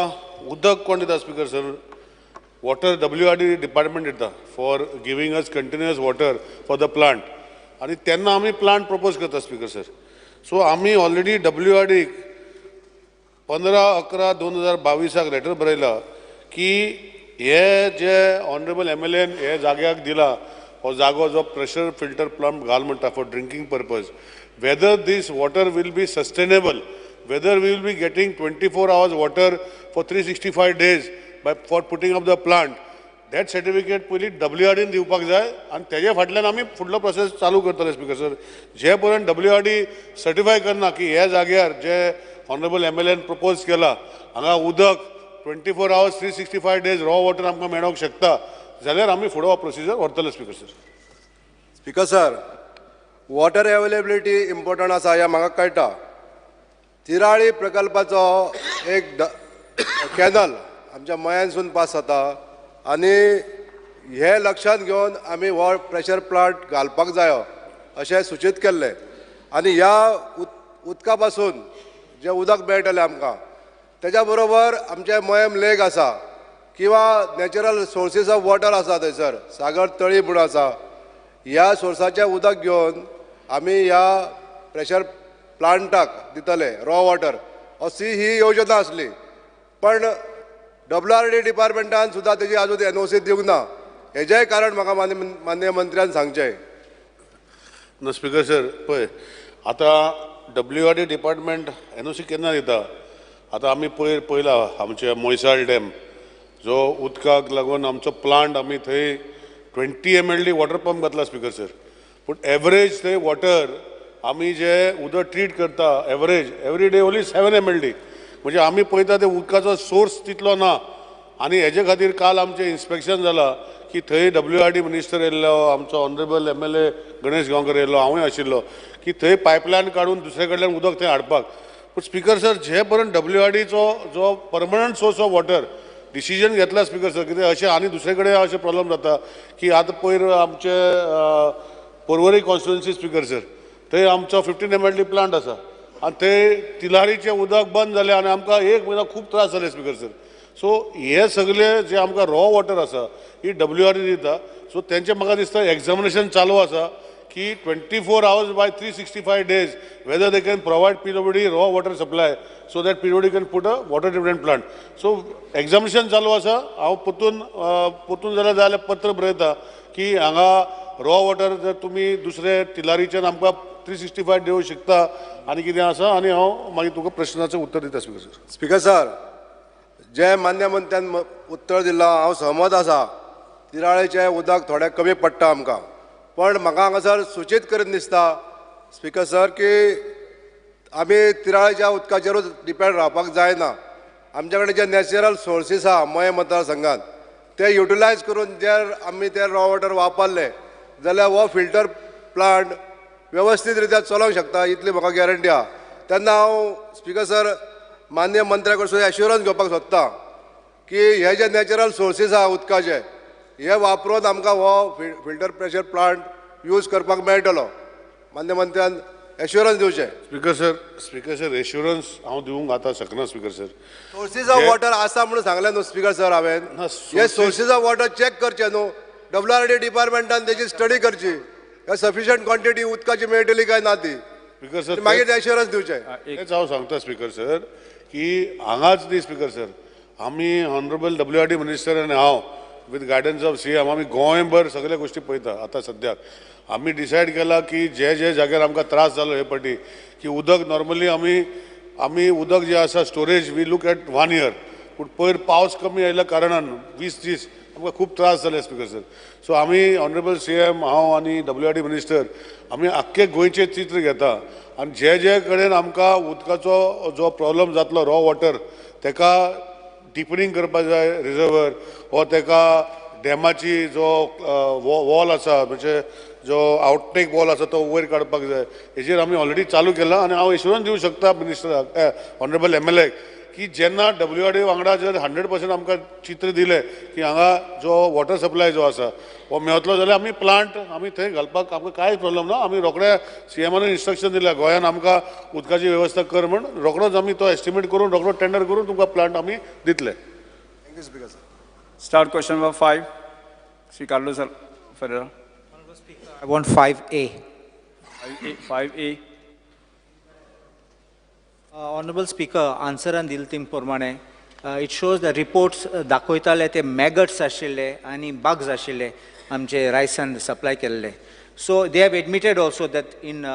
उदक कोण दिता speaker sir, water WRD department दिता for giving us continuous water for the plant, आनी तेन्ना आमी प्लांट प्रपोज करता स्पीकर सर. सो आमी ऑलरेडी WRDक 15/11/2022 लेटर बरयला की हे जे ऑनरेबल MLA हे जाग्याक दिला हो जागो जो प्रेशर फिल्टर प्लांट घाल म्हणटा for drinking purpose, whether this water will be sustainable, whether we will be getting 24 hours water for 365 days by for putting up the plant, that certificate पयलीं WRDन दिवपाक जाय आनी तेजे फाटल्यान आमी फुडलो प्रोसेस चालू करतले. स्पीकर सर, जे पर्यंत WRD certify करना की ह्या जाग्यार जे ऑनरेबल MLAन प्रपोज केला हांगा उदक 24 hours 365 days raw water आमकां मेळोंक शकता जाल्यार आमी फुडो हो प्रोसिजर व्हरतले. Speaker sir. Speaker sir, water availability important आसा हें म्हाका कळटा. तिराळी प्रकल्पाचो एक कॅनल आमच्या मयांसून पास जाता आनी हे लक्षांत घेवन आमी हो प्रेशर प्लांट घालपाक जायो अशें सुचीत केल्लें. आनी ह्या उदका पासून जें उदक मेळटलें आमकां तेज्या बरोबर आमचें मयम लेक आसा किंवा नॅचरल सोर्सीस ऑफ वॉटर आसा थंयसर सागर तळी म्हूण आसा, ह्या सोर्साचें उदक घेवन आमी ह्या प्रेशर प्लांटाक दितले रॉ वॉटर, अशी ही योजना आसली. पण WRD डिपार्टमेंटान सुद्दां तेजी आजून NOC दिवंक ना, हेजेंय कारण म्हाका माननीय मंत्र्यान सांगचें. ना स्पीकर सर, पळय आतां WRD department NOC केन्ना दिता? आतां आमी पयर पळयला आमचे मोयसाळ डॅम जो उदकाक लागून आमचो प्लांट आमी थंय 20 MLD water pump घातला स्पीकर सर, पूण एवरेज थंय वॉटर आमी जे उदक ट्रीट करता average every day only 7 MLD, म्हणजे आमी पळयता ते उदकाचो सोर्स तितलो ना. आनी हेजे खातीर काल आमचें इन्स्पेक्शन जालां की थंय WRD minister येयल्लो, आमचो ऑनरेबल MLA Ganesh गांवकर येयल्लो, हांवूय आशिल्लो, की थंय पायपलायन काडून दुसरे कडल्यान उदक थंय हाडपाक. पूण स्पीकर सर, जे पर्यंत WRDचो जो permanent source of water decision घेतला स्पीकर सर, कितें अशें आनी दुसरे कडेन अशें प्रॉब्लम जाता की आतां पयर आमचे पर्वरी कॉन्स्टिट्युएन्सी स्पीकर सर, थंय आमचो 15 MLD plant आसा आनी थंय तिलारीचें उदक बंद जालें आनी आमकां एक म्हयनो खूब त्रास जाले स्पीकर सर. सो हे सगळे जे आमकां रॉ वॉटर आसा ही WRD दिता. सो तेंचें म्हाका दिसता एग्जामिनेशन चालू आसा की 24 hours by 365 days whether they can provide PWD raw water supply so that PWD can put a water treatment plant. So examination चालू आसा. हांव परतून परतून जाल्यार जाल्यार पत्र बरयता की हांगा रॉ वॉटर जर तुमी दुसरे तिलारीच्यान आमकां 365 दिवंक शकता आनी कितें आसा, आनी हांव मागीर तुका प्रश्नाचें उत्तर दिता स्पीकर सर. स्पीकर सर, जे मान्य मंत्र्यान उत्तर दिलां हांव सहमत आसा. तिराळेचें उदक थोडें कमी पडटा आमकां, पण म्हाका हांगासर सुचीत करीन दिसता स्पीकर सर की आमी तिराळच्या उदकाचेरूच डिपेंड रावपाक जायना. आमच्या कडेन जे नॅचरल सोर्सीस आहा मये मतदारसंघात ते युटिलायज करून जर आमी ते रॉ वॉटर वापरले जाल्यार हो फिल्टर प्लांट वेवस्थीत रित्या चलोवंक शकता इतली म्हाका गॅरंटी आहा. तेन्ना हांव स्पिकर सर माननीय मंत्र्या कडसून एश्युरन्स घेवपाक सोदता की हे जे नॅचरल सोर्सीस आहा उदकाचे हे वापरून आमकां हो फिल्टर प्रेशर प्लांट यूज करपाक मेळटलो. मान्य मंत्र्यान एश्युरन्स दिवचें. स्पिकर सर एश्युरन्स हांव दिवंक आतां शकना speaker sir. Sources of water आसा म्हणून सांगलें न्हू स्पिकर सर हांवें. हे सोर्सीस ऑफ वॉटर चॅक करचे न्हू, WRD डिपार्टमेंटान तेजी स्टडी करची, सफिशियंट क्वॉन्टिटी उदकाची मेळटली काय ना ती. स्पिकर सर मागीर एश्युरन्स दिवचें. तेच हांव सांगता स्पिकर सर की हांगाच न्ही स्पिकर सर, आमी ऑनरेबल WRD minister आनी हांव विथ गायडन्स ऑफ CM आमी गोंयभर सगळे गोश्टी पळयता. आतां सद्याक आमी डिसायड केला की जे जे जाग्यार आमकां त्रास जालो हे पाटी की उदक नॉर्मली आमी उदक जें आसा storage we look at 1 year, पूण पयर पावस कमी आयिल्ल्या कारणान 20 दीस आमकां खूब त्रास जाले स्पिकर सर. सो आमी ऑनरेबल CM हांव आनी WRD minister आमी आख्खे गोंयचें चित्र घेता आनी जे जे कडेन आमकां उदकाचो जो प्रॉब्लम जातलो रॉ वॉटर तेका डिपनिंग करपा जाय रिजर्वर वो तेका डॅमाची जो वॉल आसा म्हणजे जो आउटटेक वॉल आसा तो वयर काडपाक जाय. हेजेर आमी ऑलरेडी चालू केला आनी हांव एश्युरन्स दिवंक शकता मिनिस्टराक ऑनरेबल MLA की जेन्ना WRD वांगडा जर 100% आमकां चित्र दिलें की हांगा जो वॉटर सप्लाय जो आसा हो मेळटलो जाल्यार आमी प्लांट आमी थंय घालपाक आमकां कांयच प्रॉब्लम ना. आमी रोखड्या CMआन इन्स्ट्रक्शन दिल्या गोंयान आमकां उदकाची वेवस्था कर म्हण, रोखडोच आमी तो एस्टिमेट करून रोखडो टेंडर करून तुमकां प्लांट आमी दितले. Thank you speaker sir. Start question number 5, Shri Carlos Ferreira. I want 5A. 5A. Honorable Speaker, आन्सरान दिल ते प्रमाणे it shows the reports दाखयताले ते मॅगट्स आशिल्ले आनी बग्स आशिल्ले आमचे रायसान सप्लाय केल्ले. So they have admitted also that in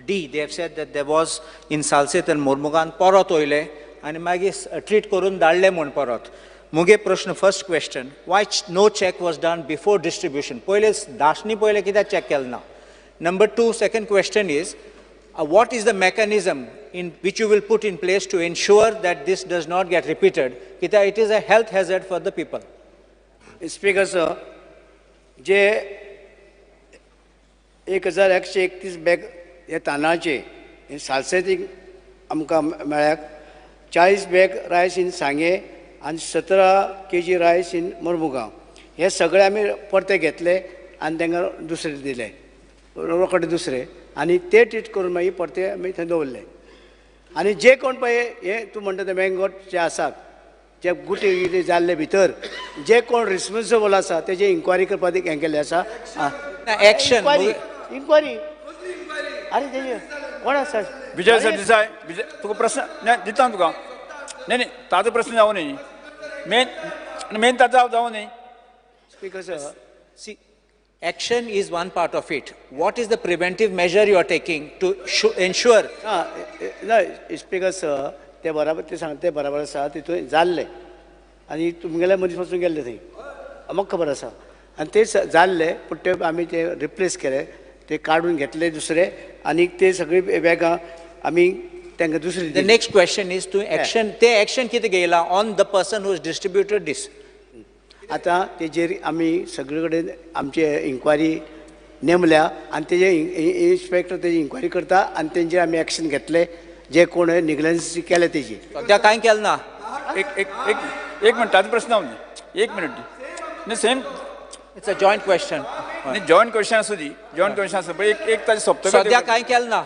D they have said that there was in Salcete आनी मोर्मुगान परत वयले आनी मागीर ट्रीट करून धाडले म्हूण परत. मुगे प्रश्न first question, why no check was done before distribution? पयले दाशनी पयले कित्याक चॅक केलें ना? Number 2, second question is what is the mechanism in which you will put in place to ensure that this does not get repeated? Kita it is a health hazard for the people. Speaker sir, J 1131 bag हे तांदळाचे हे सालसेतीक आमकां मेळ्ळ्यात, 40 bag rice in सांगे आनी 17 kg rice in Mormugao. हे सगळे आमी परते घेतले आनी तांकां दुसरे दिले रोखडे दुसरे आनी ते ट्रीट करून मागीर परते आमी थंय दवरले. आनी जे कोण पळय हे तूं म्हणटा ते मँगोट जे आसात जे गुटे कितें जाल्ले भितर जे कोण रिस्पोन्सिबल आसा तेजे इन्क्वायरी करपाक हें केल्लें आसा. एक्शन इन्क्वायरी अरे तेजे कोण आसा? विजय सरदेसाय, विजय तुका प्रश्न ना दिता तुका. न्ही न्ही ताजो प्रश्न जावं न्ही, मेन मेन ताजो जावं न्ही. Speaker sir, see, action is one part of it. What is the preventive measure you are taking to ensure? ना स्पीकर सर, ते बराबर ते सांगता ते बराबर आसा. तितून जाल्ले आनी तुमगेले मनीस पासून गेल्ले थंय आमकां खबर आसा आनी ते जाल्ले पूण ते आमी ते रिप्लेस केले, ते काडून घेतले दुसरे आनी ते सगळी बॅगां आमी तांकां दुसरी. The next question is to action, ते एक्शन कितें घेयला on the person who is distributed this? आतां तेजेर आमी सगळे कडेन आमचे इन्क्वायरी नेमल्या आनी तेजे इन्स्पेक्टर तेजी इन्क्वायरी करता आनी तेंचेर आमी एक्शन घेतले जे कोण निग्लन्सी केले तेजी. सद्या कांय केलें ना. एक एक एक एक मिनट, ताजो प्रश्न जावं दी, एक मिनट दी. न्ही same it's a joint question. न्ही जॉयंट क्वेश्चन आसूं दी, जॉयंट क्वेश्चन आसूं, पण एक एक ताजें सोंपतकच सद्या कांय केलें ना.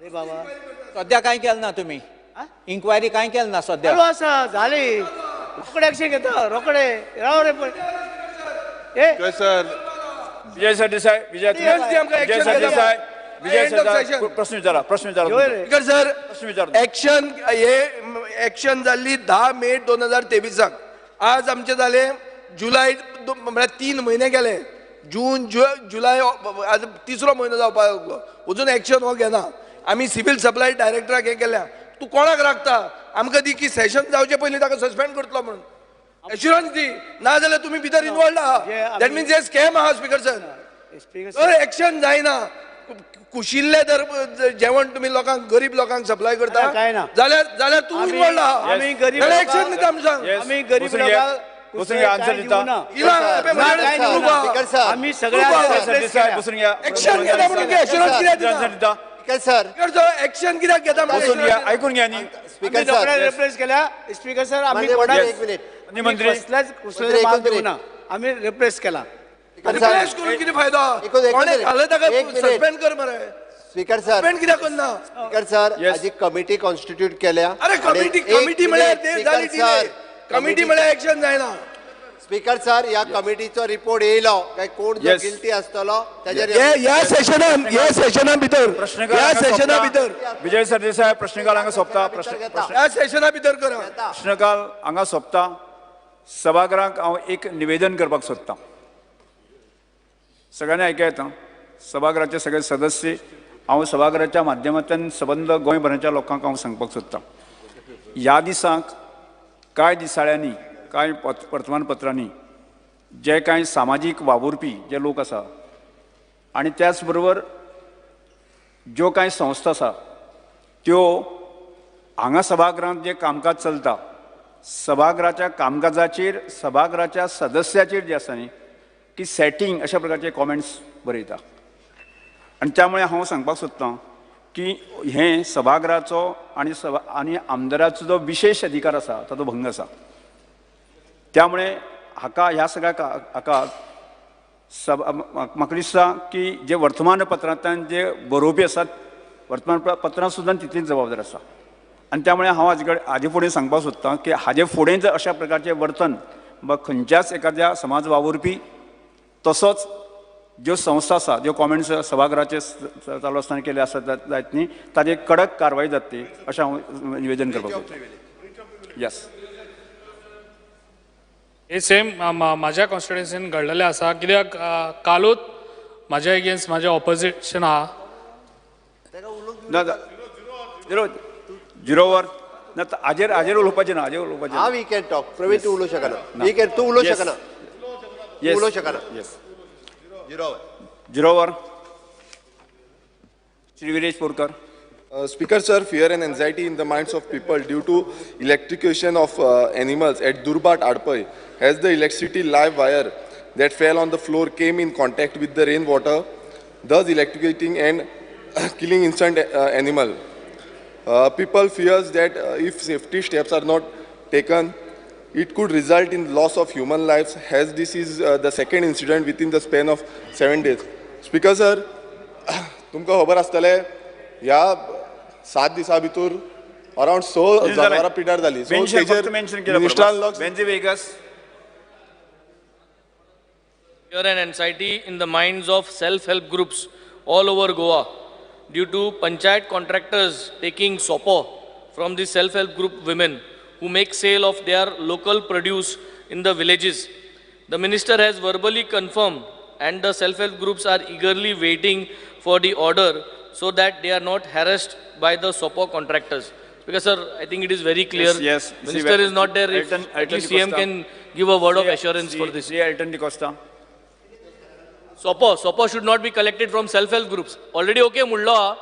रे बाबा सद्या कांय केलें ना तुमी? इन्क्वायरी कांय केलें ना सद्या? चालू आसा, जाली रोखडे एक्शन घेता रोखडे राव रे. पण सर विजय सरदेसाय, विजय सरदेसाय, विजय सरदेसाय प्रश्न विचारा, प्रश्न विचारा. स्पीकर सर, प्रश्न विचारा. एक्शन हे एक्शन जाल्ली 10 मे 2023 आज आमचे जाले जुलय, म्हळ्यार 3 म्हयने गेले, जून जुलय, आज तिसरो म्हयनो जावपाक लागलो, अजून एक्शन हो घेना. आमी सिवील सप्लाय डायरेक्टराक हें केल्या, तूं कोणाक राखता? आमकां दी की सेशन जावचे पयलीं ताका सस्पेंड करतलो म्हणून एश्युरन्स दी, ना जाल्यार तुमी भितर इनवॉल्ड आहा. That means हे स्कॅम आहा स्पीकर सर. तर एक्शन जायना, कुशिल्ले जर जेवण तुम्ही लोकांक गरीब लोकांक सप्लाय करता काय ना जाल्यार जाल्यार तूं इन्वॉल्व आहा. आमी गरीब एक्शन दिता आमी सांग. आमी गरीब लोकांक आमी सगळे एक्शन घेता म्हणून एश्युरन्स कित्याक दिता? सर एक्शन कित्याक घेता? आयकून घ्या न्ही. स्पीकर सर रिप्लेस केल्या. स्पीकर सर आमी एक मिनिट कसल्याच कुसले माल दिवना, आमी रिप्लेस केला. रिप्लेस करून कितें फायदो? कोणे घाले ताका सस्पेंड कर मरे. स्पीकर सर सस्पेंड कित्याक करना? स्पीकर सर हाजी कमिटी कॉन्स्टिट्यूट केल्या. अरे कमिटी कमिटी म्हळ्यार जाली डिले, कमिटी म्हळ्यार एक्शन जायना. स्पीकर सर ह्या कमिटीचो रिपोर्ट येयलो काय कोण जो गिल्टी आसतलो ताजेर ह्या सेशनान ह्या सेशना भितर ह्या सेशना भितर विजय सरदेसाय प्रश्नकाल हांगा सोंपता. ह्या सेशना भितर करा प्रश्नकाल हांगा सोंपता. सभाघराक हांव एक निवेदन करपाक सोदतां. सगळ्यांनी आयकया येता. सभाघराचे सगळे सदस्य हांव सभाघराच्या माध्यमांतल्यान सबंद गोंयभराच्या लोकांक हांव सांगपाक सोदतां. ह्या दिसांक कांय दिसाळ्यांनी कांय वर्तमानपत्रांनी जे कांय सामाजीक वावुरपी जे लोक आसा आनी त्याच बरोबर ज्यो कांय संस्था आसा त्यो हांगा सभागृहांत जें कामकाज चलता सभागृहाच्या कामकाजाचेर सभागृहाच्या सदस्याचेर जे आसा न्ही की सेटींग अशा प्रकारचे कॉमेंट्स बरयता आनी त्यामुळे हांव सांगपाक सोदतां की हें सभागृहाचो आनी आनी आमदाराचो जो विशेश अधिकार आसा ताचो भंग आसा. त्यामुळे हाका ह्या सगळ्या हाका म्हाका दिसता की जे वर्तमानपत्रांतल्यान जे बरोवपी आसात वर्तमानपत्रां सुद्दां तितलीच जबाबदार आसा आनी त्यामुळे हांव हाजे कडेन हाजे फुडें सांगपाक सोदतां की हाजे फुडें जर अशा प्रकारचें वर्तन वा खंयच्याच एखाद्या समाज वावुरपी तसोच ज्यो संस्था आसा ज्यो कॉमेंट्स सभागृहाचे चालू आसतना केले आसा जायत न्ही ताजेर कडक कारवाय जातली अशें हांव निवेदन करपाक सोदतां. येस हे सेम म्हाज्या कॉन्स्टिट्युएन्सीन घडलेलें आसा. कित्याक कालूच म्हाज्या एगेन्स्ट म्हाजें ऑपोजिशन आहा. ना झिरोवर ना हाजेर हाजेर उलोवपाचें ना. हाजेर उलोवपाचें हांव we can talk. Praveen तूं उलोवंक शकना. We can तूं उलोवंक शकना. उलोवंक शकना. येस झिरोवर Shri Viresh Borkar. Speaker sir, fear and anxiety in the minds of people due to electrocution of animals at Durbat Adpai as the electricity live wire that fell on the floor came in contact with the rainwater, thus electrocuting and killing innocent animal. People fears that if safety steps are not taken, it could result in loss of human lives, as this is the second incident within the span of 7 days. Speaker sir, तुमकां खबर आसतलें ह्या 7 दिसां भितर around 6 जनावरां पिड्ड्यार जालीं. So तेजेर मिनिस्टरान लक्ष. Fear and anxiety in the minds of self-help groups all over Goa due to panchayat contractors taking sopo from the self-help group women who make sale of their local produce in the villages. The minister has verbally confirmed and the self-help groups are eagerly waiting for the order so that they are not harassed by the SOPO contractors. Because sir, I think it is very clear. Yes, yes. Minister is not there. If at least CM can give a word of assurance for this. Shri Elton D'Costa. SOPO should not be collected from self-help groups. Already okay, Mulla,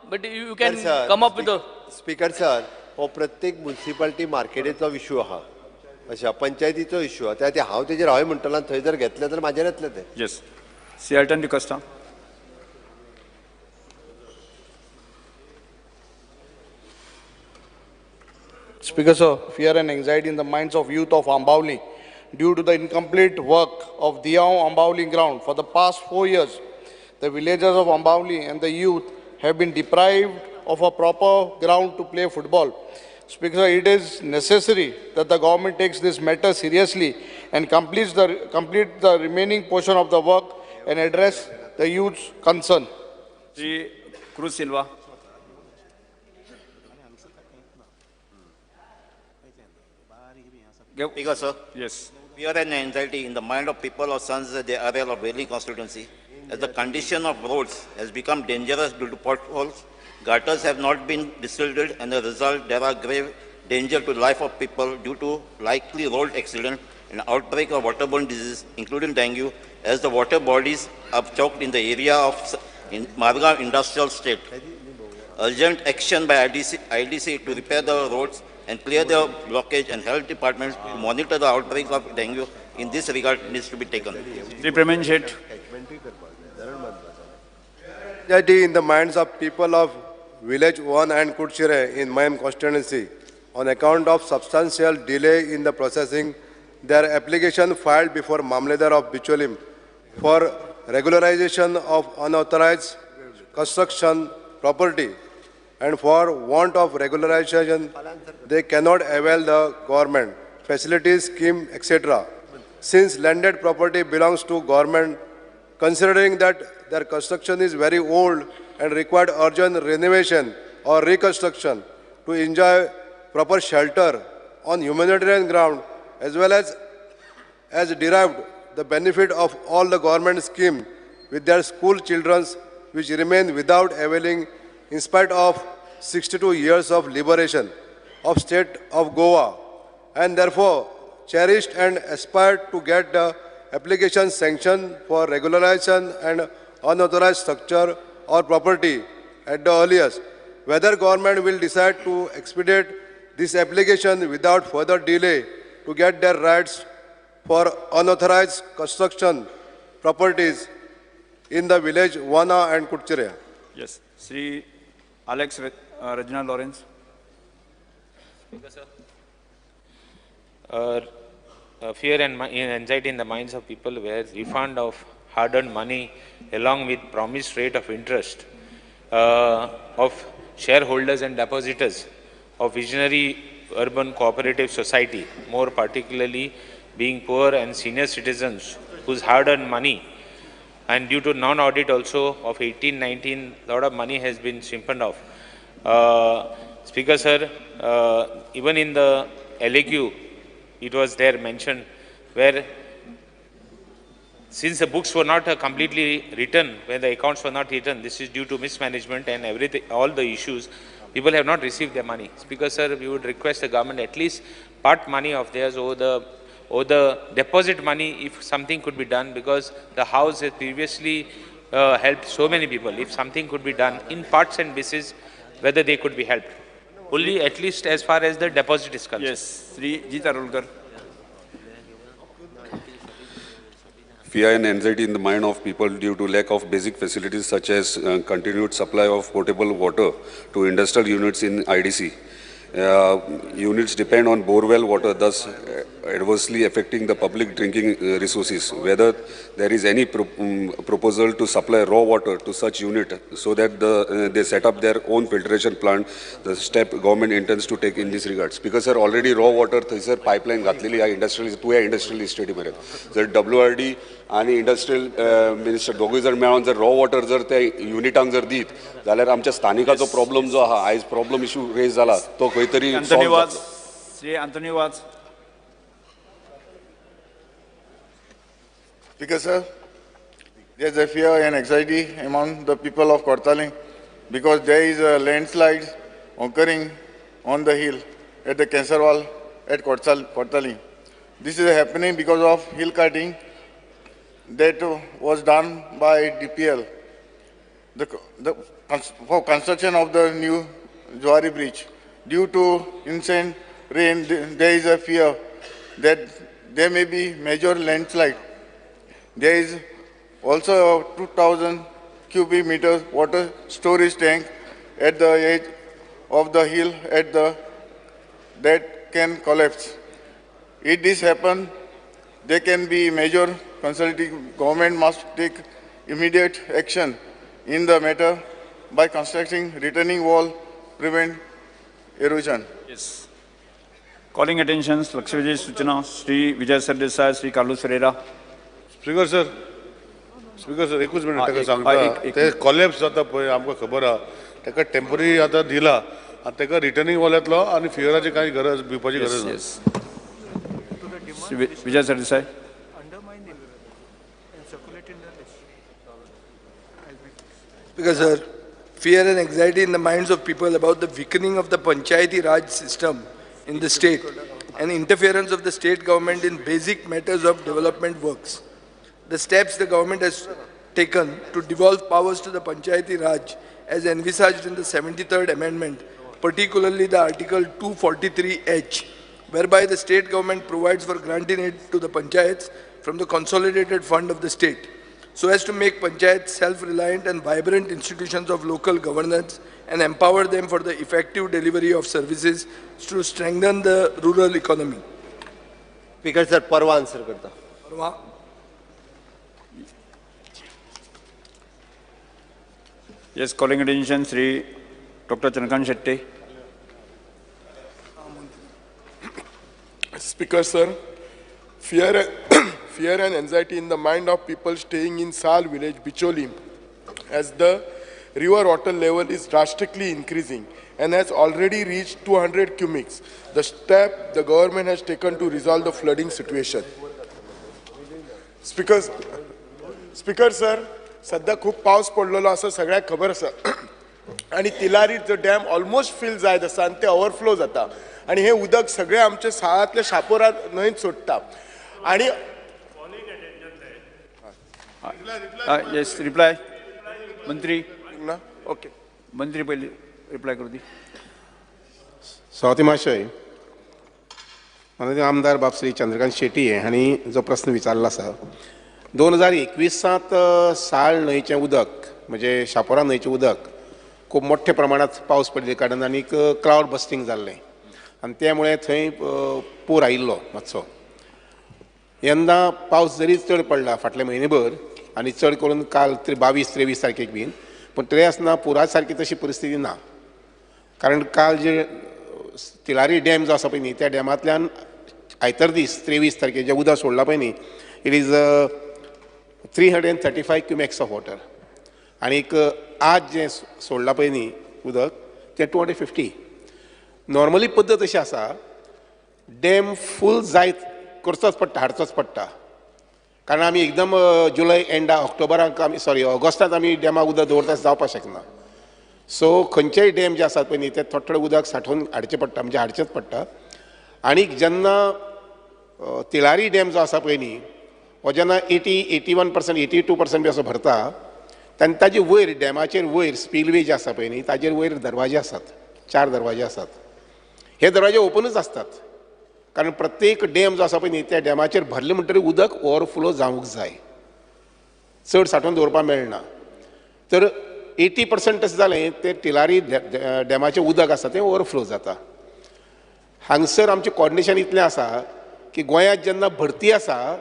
but you can sir, come up with a... Speaker sir, हो प्रत्येक municipality मार्केटीचो issue आहा, अशा पंचायतीचो issue आहा. त्या खातीर हांव तेजेर हांवें म्हणटलो थंय जर घेतलें तर म्हाजेर येतलें तें. Yes Shri Elton D'Costa. Speaker sir, fear and anxiety in the minds of youth of Ambavli due to the incomplete work of Diao Ambavli ground for the past 4 years. The villagers of Ambavli and the youth have been deprived of a proper ground to play football. Speaker sir, it is necessary that the government takes this matter seriously and completes the remaining portion of the work and address the youth's concern. Shri Cruz Silva. Speaker sir. Yes. Fear and anxiety in the mind of people of Sons the area of Veli constituency, as the condition of roads has become dangerous due to potholes, gutters have not been desilted, and as a result there are grave danger to life of people due to likely road accident and outbreak of waterborne disease, including dengue, as the water bodies are choked in the area of in Margao Industrial State. Urgent action by IDC to repair the roads and clear the blockage, and health department to monitor the outbreak of dengue in this regard needs to be taken. Shri Premen Shet. Anxiety in the minds of people of Village 1 and Kutchire in Mayem constituency on account of substantial delay in the processing their application filed before Mamledar of Bicholim for regularization of unauthorized construction property, and for want of regularization they cannot avail the government facilities, scheme, etc. Since landed property belongs to government, considering that their construction is very old and required urgent renovation or reconstruction to enjoy proper shelter on humanitarian ground, as well as derived the benefit of all the government scheme with their school children, which remain without availing in spite of 62 years of liberation of state of Goa, and therefore cherished and aspired to get the application sanctioned for regularization and unauthorized structure or property at the earliest. Whether government will decide to expedite this application without further delay to get their rights for unauthorized construction properties in the village Vana and Kutchire. Yes, Sri Alex Reginald Lawrence. Fear and anxiety in the minds of people where refund of hard-earned money along with promised rate of interest of shareholders and depositors of Visionary Urban Cooperative Society, more particularly being poor and senior citizens whose hard-earned money, and due to non-audit also of 18-19, lot of money has been siphoned off. Speaker sir, even in the LAQ, it was there mentioned where since the books were not completely written, when the accounts were not written, this is due to mismanagement and everything, all the issues, people have not received their money. Speaker sir, we would request the government at least part money of theirs or the deposit money, if something could be done, because the house has previously helped so many people. If something could be done in parts and basis, whether they could be helped. Only at least as far as the deposit is concerned. Yes, Sri Jeet Arolkar. Fear and anxiety in the mind of people due to lack of basic facilities such as continued supply of potable water to industrial units in IDC. Units depend on borewell water, thus adversely affecting the public drinking resources. Whether there is any proposal to supply raw water to such unit so that they set up their own filtration plant, the step government intends to take in this regard. Because sir, already raw water थंयसर pipeline घातलेली आहा industrial, तुया industrial इस्टेटी मेरेन. जर WRD आनी industrial minister दोगूय जर मेळोन जर रॉ वॉटर जर त्या युनिटांक जर दीत जाल्यार आमच्या स्थानिकाचो प्रॉब्लम जो आहा आयज प्रॉब्लम इशू रेज जाला तो खंय तरी Anthony Vaz. Shri Anthony Vaz. Speaker sir, there is a fear and anxiety among the people of Cortalim because there is a landslide occurring on the hill at the Cancerwal at Cortalim. This is happening because of hill cutting that was done by DPL for construction of the new Zuari Bridge. Due to incessant rain, there is a fear that there may be major landslide. There is also a 2,000 cubic meters water storage tank at the edge of the hill at the that can collapse. If this happens, there can be major consulting. Government must take immediate action in the matter by constructing retaining wall, prevent erosion. Yes. Calling attention, Lakshmi Suchana, Shri Vijay Sardesai, Shri Carlos Ferreira. Speaker sir, Speaker sir, एकूच minute ताका सांगता, ते collapse जाता पळय आमकां खबर आहा, ताका टेम्पररी आतां दिला आनी ताका रिटर्निंग वॉल येतलो आनी फियराची कांय गरज भिवपाची गरज ना. Vijay Sardesai. Speaker sir, fear and anxiety in the minds of people about the weakening of the Panchayati Raj system in the state and interference of the state government in basic matters of development works. The steps the government has taken to devolve powers to the Panchayati Raj as envisaged in the 73rd Amendment, particularly the Article 243H, whereby the state government provides for granting aid to the panchayats from the consolidated fund of the state, so as to make panchayats self-reliant and vibrant institutions of local governance and empower them for the effective delivery of services to strengthen the rural economy? Speaker sir, परवा answer करता. परवा. Yes, calling attention Shri Dr. Chandrakant Shetty. Speaker sir, fear and anxiety in the mind of people staying in Sal village, Bicholim, as the river water level is drastically increasing and has already reached 200 cumecs. The step the government has taken to resolve the flooding situation. Speaker sir, सध्या खूप पावस पडलेलो आसा, सगळ्याक खबर आसा आनी तिलारी जो डॅम ऑलमोस्ट फील जायत आसा आनी ते ओवरफ्लो जाता आनी हे उदक सगळें आमचे साळांतले शापोरा न्हंयत सोडटा आनी येस रिप्लाय मंत्री ना ओके मंत्री पयली रिप्लाय करूं दी. सभापती महाशय, माननीय आमदार बाब श्री चंद्रकांत शेट्टी हांणी जो प्रस्न विचारला आसा, 2021 साळ न्हंयचें उदक म्हणजे शापोरा न्हंयचें उदक खूब मोठ्या प्रमाणांत पावस पडिल्ले कारणान आनीक क्लावड बस्टिंग जाल्लें आनी त्यामुळे थंय पूर आयिल्लो मातसो. यंदा पावस जरी चड पडला फाटले म्हयनेभर आनी चड करून काल 22-23 तारखेक बीन, पूण तरी आसतना पुरा सारकी तशी परिस्थिती ना, कारण काल जे तिलारी डॅम जो आसा पळय न्ही, त्या डॅमांतल्यान आयतार दीस 23 तारखेक जें उदक सोडलां पळय न्ही, it is 335 cumecs of water आनीक आज जें सोडलां पळय न्ही उदक तें 250. नॉर्मली पद्दत अशी आसा, डॅम फूल जायत करचोच पडटा, हाडचोच पडटा, कारण आमी एकदम जुलय एंडा ऑक्टोबराक आमी सॉरी ऑगस्टांत आमी डॅमाक उदक दवरता जावपाक शकना. सो खंयचेय डॅम जे आसात पळय न्ही ते थोडे थोडे उदक सांठोवन हाडचें पडटा, म्हणजे हाडचेंच पडटा. आनीक जेन्ना तिलारी डॅम जो आसा पळय न्ही, हो जेन्ना 80-81% 82% बी असो भरता तेन्ना ताजे वयर डॅमाचेर वयर स्पिलवे जे आसा पळय न्ही ताजेर वयर दरवाजे आसात, 4 दरवाजे आसात. हे दरवाजे ओपनूच आसतात, कारण प्रत्येक डॅम जो आसा पळय न्ही त्या डॅमाचेर भरले म्हणटकीर उदक ओवरफ्लो जावंक जाय, चड सांठोवन दवरपाक मेळना. तर 80% तशें जालें ते तिलारी डॅमाचें उदक आसा तें ओवरफ्लो जाता. हांगसर आमचें कॉर्डिनेशन इतलें आसा की गोंयांत जेन्ना भरती आसा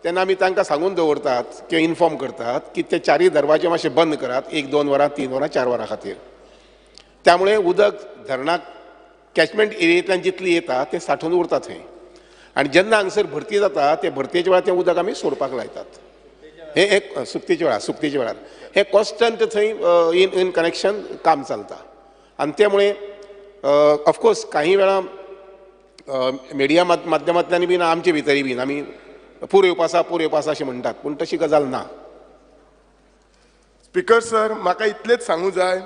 तेन्ना आमी तांकां सांगून दवरतात किंवा इन्फॉर्म करतात की ते 4 दरवाजे मातशे बंद करात 1-2 वरां, 3 वरां, 4 वरां खातीर. त्यामुळे उदक धरणाक कॅचमेंट एरियेंतल्यान जितली येता तें सांठोवन उरता थंय, आनी जेन्ना हांगसर भरती जाता ते भरतेच्या वेळार तें उदक आमी सोडपाक लायतात. हें एक सुकतेच्या वेळार हें कॉन्स्टंट थंय इन कनेक्शन काम चलता. आनी त्यामुळे ऑफकोर्स काही वेळा मिडिया माध्यमांतल्यान बीन आमचे भितरय बीन आमी पूर येवपा आसा, पूर येवपा आसा अशें म्हणटात, पूण तशी गजाल ना. स्पीकर सर, म्हाका इतलेंच सांगू जाय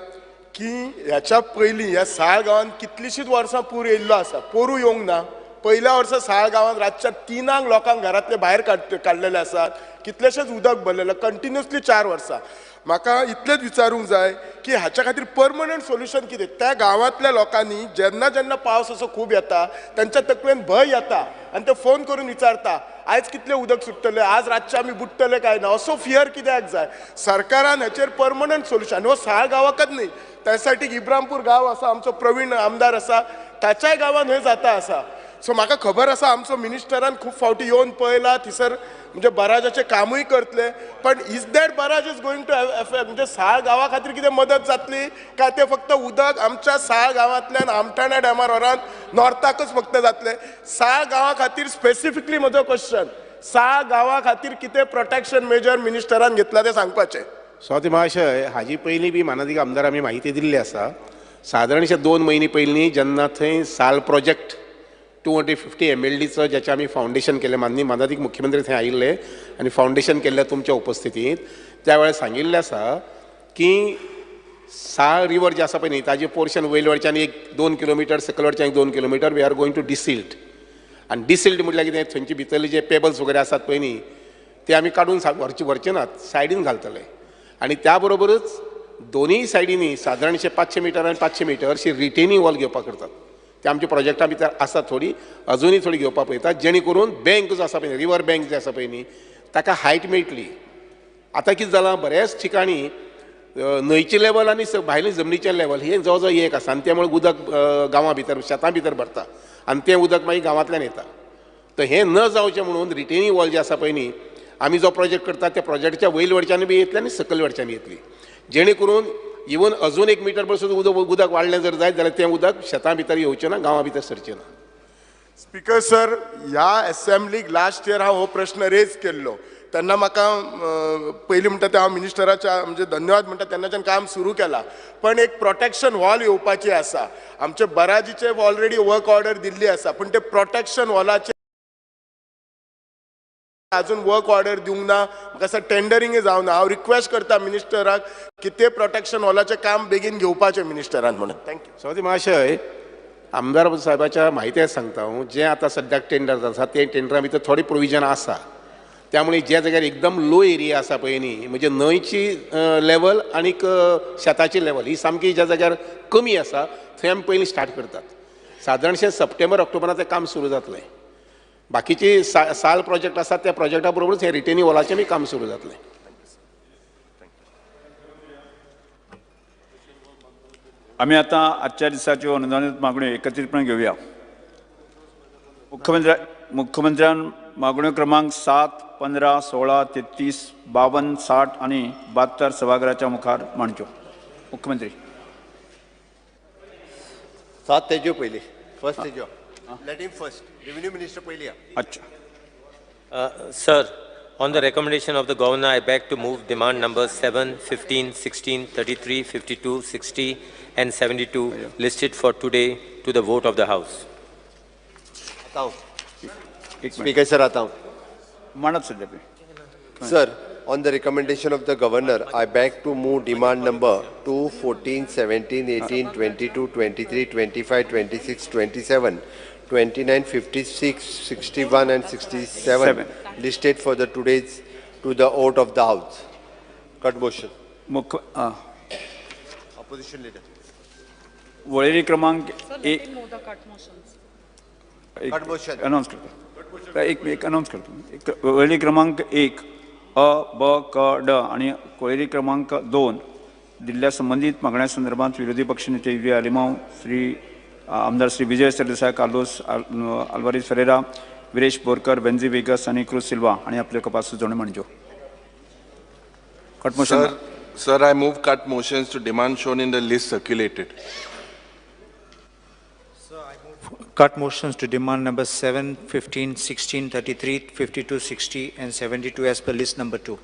की ह्याच्या पयलीं ह्या साळ गांवांत कितलींशींच वर्सां पूर येयल्लो आसा, पोरूं येवंक ना. पयल्या वर्सा साळ गांवांत रातच्या 3 लोकांक घरांतले भायर काडलेले आसात, कितलेशेच उदक भरलेलें कंटिन्युअसली 4 वर्सां. म्हाका इतलेंच विचारूंक जाय की हाच्या खातीर परमनंट सोल्युशन कितें? त्या गांवांतल्या लोकांनी जेन्ना जेन्ना पावस असो खूब येता तांच्या तकलेन भंय येता आनी ते फोन करून विचारता आयज कितलें उदक सुट्टलें, आज रातचें आमी बुडटले काय ना, असो फियर कित्याक जाय? सरकारान हाचेर परमनंट सोल्युशन, हो साळ गांवाकच न्ही, त्या सायडीक इब्रामपूर गांव आसा, आमचो प्रवीण आमदार आसा, ताच्याय गांवांत हें जाता आसा. सो म्हाका खबर आसा आमचो मिनिस्टरान खूब फावटी येवन पळयला थंयसर, म्हणजे बराजाचें कामूय करतले, पण is that barrage is going to effect म्हणजे साळ गांवा खातीर कितें मदत जातली काय तें फक्त उदक आमच्या साळ गांवांतल्यान आमठाण्या डॅमार व्हरान नॉर्थाकच फक्त जातलें? साळ गांवा खातीर स्पेसिफिकली म्हजो क्वेश्चन, साळ गांवा खातीर कितें प्रोटेक्शन मेजर मिनिस्टरान घेतला तें सांगपाचें. सभापती महाशय, हाजी पयलीं बी मानादीक आमदार आमी म्हायती दिल्ली आसा. सादारणशे 2 म्हयने पयलीं जेन्ना थंय साल प्रोजेक्ट 250 MLDचो ज्याचें आमी फावंडेशन केलें, माननीय मानादीक मुख्यमंत्री थंय आयिल्ले आनी फावंडेशन केल्लें तुमच्या उपस्थितींत, त्या वेळार सांगिल्लें आसा की साळ रिवर जे आसा पळय न्ही ताजें पोर्शन वयले वटच्यान 1-2 किलोमिटर, सकयल वटच्यान 1-2 kilometre we are going to desilt. आनी डिसिल्ट म्हटल्यार कितें, थंयचे भितरले जे पेबल्स वगैरे आसात पळय न्ही ते आमी काडून व्हरचे नात, सायडीन घालतले. आनी त्या बरोबरच दोनूय सायडींनी सादारणशे 500 मिटर आनी 500 मिटर अशी रिटेनिंग वॉल घेवपाक करतात. ते आमच्या प्रोजेक्टा भितर आसा, थोडी अजुनूय थोडी घेवपाक पळयतात, जेणे करून बँक जो आसा पळय, रिवर बँक जे आसा पळय न्ही, ताका हायट मेळटली. आतां कितें जालां, बऱ्याच ठिकाणी न्हंयचें लेवल आनी भायले जमनीचें लेवल हें जवळ जवळ एक आसा आनी त्यामुळे उदक गांवां भितर, शेतां भितर भरता आनी तें उदक मागीर गांवांतल्यान येता. तर हें न जावचें म्हणून रिटेनिंग वॉल जे आसा पळय न्ही, आमी जो प्रोजेक्ट करतात त्या प्रोजेक्टच्या वयल वटच्यान बी येतली आनी सकयल वटच्यान येतली, जेणे करून इवन अजून 1 मिटर पसून उदक वाडलें जर जायत जाल्यार तें उदक शेतां भितर येवचें ना, गांवां भितर सरचें ना. स्पीकर सर, ह्या एसेंब्लीक लास्ट इयर हांव हो प्रश्न रेज केल्लो तेन्ना म्हाका पयलीं म्हणटा तें हांव मिनिस्टराच्या म्हणजे धन्यवाद म्हणटा, तेन्नाच्यान काम सुरू केलां. पण एक प्रोटेक्शन वॉल येवपाची आसा, आमचे बराजीचे ऑलरेडी वर्क ऑर्डर दिल्ली आसा, पूण ते प्रोटेक्शन वॉलाचे अजून वर्क ऑर्डर दिवंक ना, म्हाका दिसता टेंडरिंगय जावंक ना. हांव रिक्वेस्ट करता मिनिस्टराक की ते प्रोटेक्शन वॉलाचें काम बेगीन घेवपाचें मिनिस्टरान म्हणून. Thank you. सभापती महाशय, आमदार साहेबाच्या म्हायती सांगता हांव, जें आतां सद्याक टेंडर आसा ते टेंडरा भितर थोडी प्रोविजन आसा, त्यामुळे ज्या जाग्यार एकदम लो एरिया आसा पळय न्ही, म्हणजे न्हंयची लेवल आनीक शेताची लेवल ही सामकी ज्या जाग्यार कमी आसा थंय आमी पयलीं स्टार्ट करतात. सादारणशें सप्टेंबर ऑक्टोबरांत तें काम सुरू जातलें. बाकीची साल प्रोजेक्ट आसा त्या प्रोजेक्टा बरोबरच हें रिटेनिंग वॉलाचें बी काम सुरू जातलें. आमी आतां आजच्या दिसाच्यो अनुदानीत मागण्यो एकत्रितपणे घेवया. मुख्यमंत्र्यान मागण्यो क्रमांक 7, 15, 16, 33, 52, 60 आनी 72 सभाघराच्या मुखार मांडच्यो. मुख्यमंत्री. 7 तेज्यो पयली, फर्स्ट तेज्यो. Let him first. Revenue Minister पयली. अच्छा. Sir, on the recommendation of the Governor, I beg to move demand numbers 7, 15, 16, 33, 52, 60 and 72 listed for today to the vote of the House. आता हूँ. Speaker sir, आता हूँ. मानत सध्या. Sir, on the recommendation of the Governor, I beg to move demand number 2, 14, 17, 18, 22, 23, 25, 26, 27, 29, 56, 61 and 67 listed for the today's to the vote of the House. Cut motion. Opposition leader. वळेरी क्रमांक 1. Cut motion. Announce करतो. एक announce करतो. वळेरी क्रमांक 1 अ, ब, क, ड आणि वळेरी क्रमांक 2 दिल्ल्या संबंधित मागण्या संदर्भात विरोधी पक्षनेते युरी आलेमाव, श्री आमदार श्री विजय सरदेसाय, कार्लोस आल्वारीस फेरेरा, विरेश बोरकर, बेंजी वेगस आणि क्रूज सिल्वा आणि आपले कपास सुचवणे मांडच्यो. Cut motion. Sir, I move cut motions to demand shown in the list circulated. Sir, I move cut motions to demand number 7, 15, 16, 33, 52, 60 and 72 as per list number 2.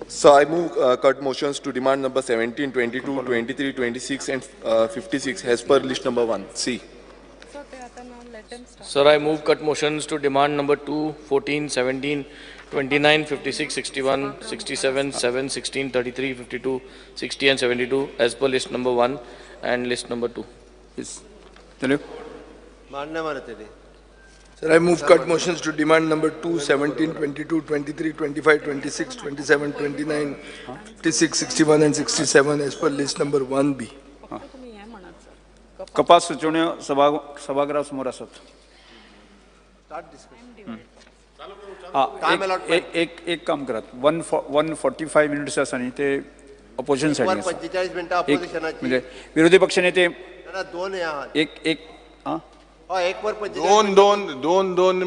So I move cut motions to demand number 17, 22, 23, 26 and 56 as per list number 1. C. Sir, I move cut motions to demand number 2, 14, 17, 29, 56, 61, 67, 7, 16, 33, 52, 60 and 72 as per list number 1 and list number 2. Yes. Tell you. Sir, I move cut motions to demand number 2, 17, 22, 23, 25, 26, 27, 29, 56, 61 and 67 as per list number 1B. कपास सुचवण्यो सभागृहासमोर असत. एक काम करात, 1:45 minutes आसा न्ही ते opposition सायडीन आसा. 45 मिनटां अपोजिशनाची, म्हणजे विरोधी पक्ष नेते दोन एक एक एक वर दोन दोन दोन दोन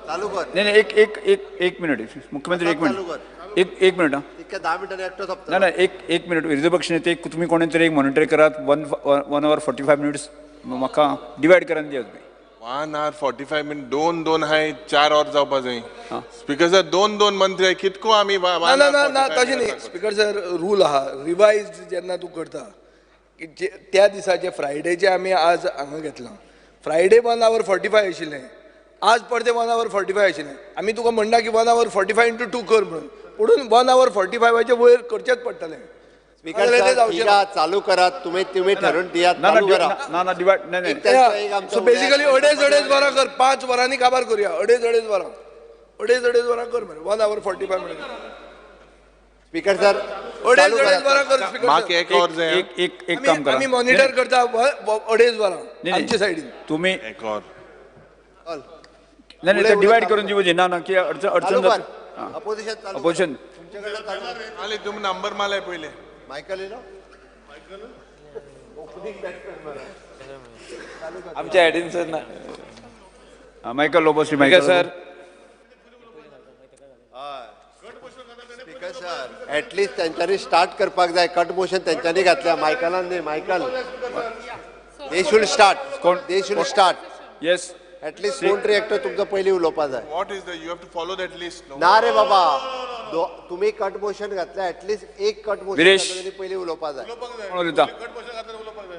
चालू कर. नाही नाही, एक एक एक एक मिनिट मुख्यमंत्री, एक मिनिट, एक एक मिनिट, 10 मिनिटांनी एकटो सोंपता. ना ना, एक एक मिनिट. विरोधी पक्ष नेते तुमी कोणी तरी एक मॉनिटर करात. 1 hour 45 minutes म्हाका डिवायड करून दियात तुमी. 1 hour 45 minute दोन दोन हाय 4 वर जावपा जाय. स्पीकर सर, दोन दोन मंत्री हाय कितको आमी. ना ना ना ना, तशें न्ही स्पीकर सर, रूल आहा रिवायज जेन्ना तूं करता की त्या दिसाचे फ्रायडेचे आमी आज हांगा घेतलां. फ्रायडे 1 hour 45 आशिल्लें, आज परते 1 hour 45 आशिल्लें. आमी तुका म्हणना की 1 hour 45 into 2 कर म्हणून, पूण 1 hour 45 वयर करचेंच पडटलें. स्पीकर सर, चालू करात तुम्ही, तुम्ही ठरवून दियात, चालू करा. ना ना डिवायड नाही. सो बेसिकली अडेच अडेच वरां कर, 5 वरांनी काबार करूया. अडेच अडेच वरां, अडेच अडेच वरां कर मरे. 1 hour 45 minutes. Speaker sir अडेच अडेच वरां कर. स्पीकर एक एक एक काम करा, आमी मॉनिटर करता 2.5 वरां आमच्या सायडीन. तुम्ही एक और नाही नाही डिवाइड करून दिवची ना. ना की अडचण अडचण जाता. अपोजिशन अपोजिशन आले तुम्ही नंबर मारलाय पहिले. मायकल येलो आमच्या ॲडिन सर ना. Michael Lobo. Shri Michael sir. Speaker sir, at least त्यांच्यानी स्टार्ट करपाक जाय. कट मोशन त्यांच्यानी घातल्या, मायकलान न्ही. Michael they should start. They should start. Yes, at least कोण तरी एकटो तुमचो पयलीं उलोवपा जाय. What is the, you have to follow that list. ना रे बाबा, तुम्ही कट मोशन घातल्या, ऍटलिस्ट एक कट मोशन पयलीं उलोवपा जाय. कोण उलयता?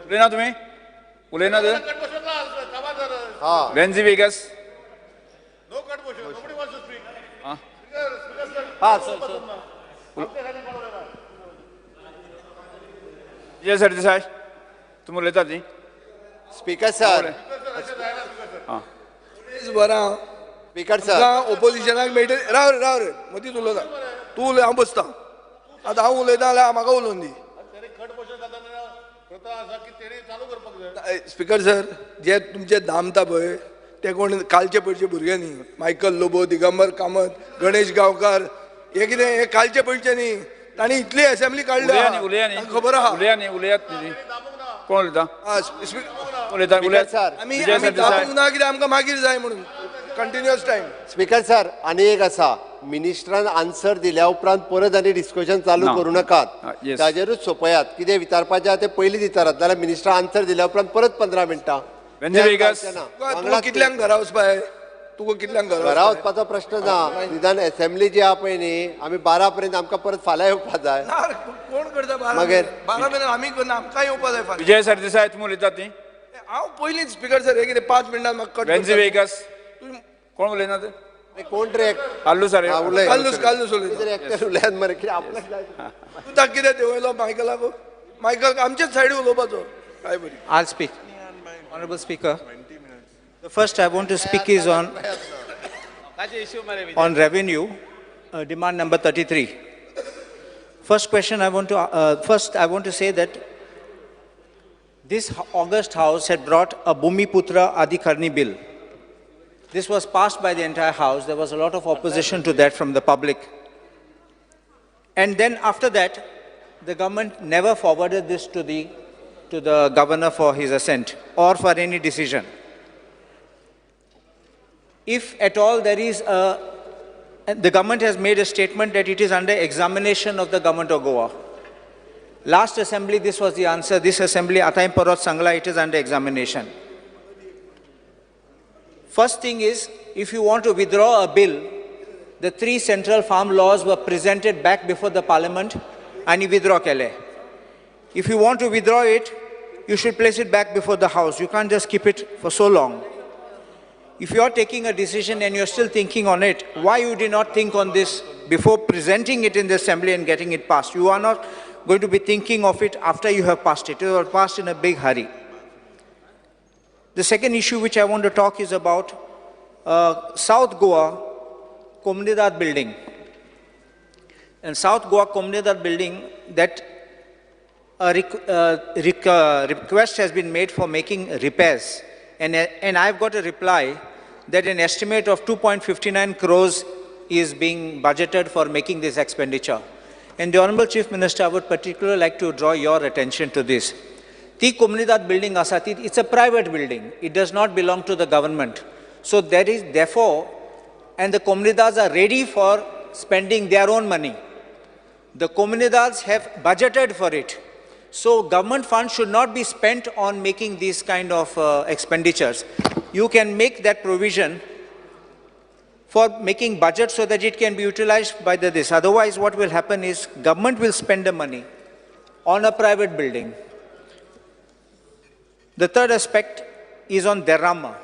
उलयना तुमी? उलयना ते? हा, वेन्झी वेगस. हा विजय सरदेसाय तुमी उलयतात न्ही? स्पीकर सर, वरां स्पीकर सर ओपोजिशनाक मेळटले. राव रे, राव रे, मदींच उलयता तूं. उलय, हांव बसता. आतां हांव उलयता जाल्यार म्हाका उलोवन दी. स्पीकर सर, जे तुमचे दामता पळय ते कोण कालचे पयचे भुरगे न्ही. मायकल लोबो, दिगंबर कामत, गणेश गांवकार, हे कितें हे कालचे पयचे न्ही. तांणी इतली असेंब्ली काडल्या, खबर आहा. उलयात. कोण उलयता? आमी दामूंक ना कित्याक आमकां मागीर जाय म्हणून कंटिन्युअस टायम. स्पीकर सर, आनी एक आसा, मिनिस्टरान आन्सर दिल्या उपरांत परत आनी डिस्कशन चालू करूं नाकात. ताजेरूच सोंपयात. कितें विचारपाचें आहा तें पयलीं विचारात, जाल्यार मिनिस्टर आन्सर दिल्या उपरांत परत 15 मिनटां. तुका कितल्यांक घरा वचपाय? तुका कितल्यांक घरा वचपाचो प्रश्न ना. निदान असेंब्ली जी आहा पळय न्ही, आमी 12 पर्यंत आमकां परत फाल्यां येवपा जाय. कोण करता 12? 12 मेरेन आमी करना, आमकां येवपा जाय. विजय सरदेसाय तुमी उलयतात न्ही? हांव पयलींच स्पीकर सर, हे कितें 5 मिनटां म्हाका कट. वेन्झी वेगस कोण उलयना ते? कोण रे? काल्लू सर. काल्लूस, काल्लूस उलयता. उलयात मरे, कितें आपल्याक जाय. तूं ताका कितें देंवयलो मायकलाक? मायकल आमचेच सायडी उलोवपाचो. काय बरी. I'll speak. Honorable Speaker, the first I want to speak is on revenue, demand number 33. First question I want to, first I want to say that this August House had brought a Bhumiputra Adhikarni bill. This was passed by the entire House. There was a lot of opposition to that from the public. And then after that, the government never forwarded this to the governor for his assent or for any decision. If at all there is a, the government has made a statement that it is under examination of the government of Goa. Last assembly, this was the answer. This assembly, Athaim Parot Sangla, it is under examination. First thing is, if you want to withdraw a bill, the 3 central farm laws were presented back before the parliament and you withdraw kele. If you want to withdraw it, you should place it back before the house. You can't just keep it for so long. If you are taking a decision and you are still thinking on it, why you did not think on this before presenting it in the assembly and getting it passed? You are not going to be thinking of it after you have passed it. It was passed in a big hurry. The second issue which I want to talk is about South Goa Comunidade building. And South Goa Comunidade building, that a request has been made for making repairs. And I've got a reply that an estimate of 2.59 crores is being budgeted for making this expenditure. And the Honorable Chief Minister, I would particularly like to draw your attention to this. The Comunidade building, Asati, it's a private building. It does not belong to the government. So there is, therefore, and the Comunidades are ready for spending their own money. The Comunidades have budgeted for it. So government funds should not be spent on making these kind of expenditures. You can make that provision for making budget so that it can be utilized by the this. Otherwise, what will happen is government will spend the money on a private building. The third aspect is on Derrama.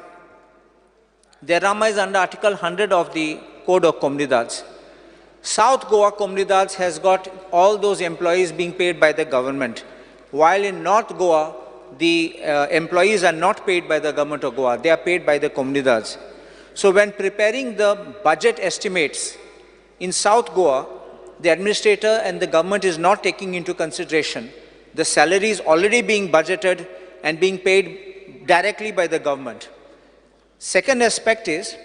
Derrama is under Article 100 of the Code of Comunidades. South Goa Comunidades has got all those employees being paid by the government, while in North Goa, the employees are not paid by the government of Goa, they are paid by the Comunidades. So when preparing the budget estimates in South Goa, the administrator and the government is not taking into consideration the salaries already being budgeted and being paid directly by the government. Second aspect is,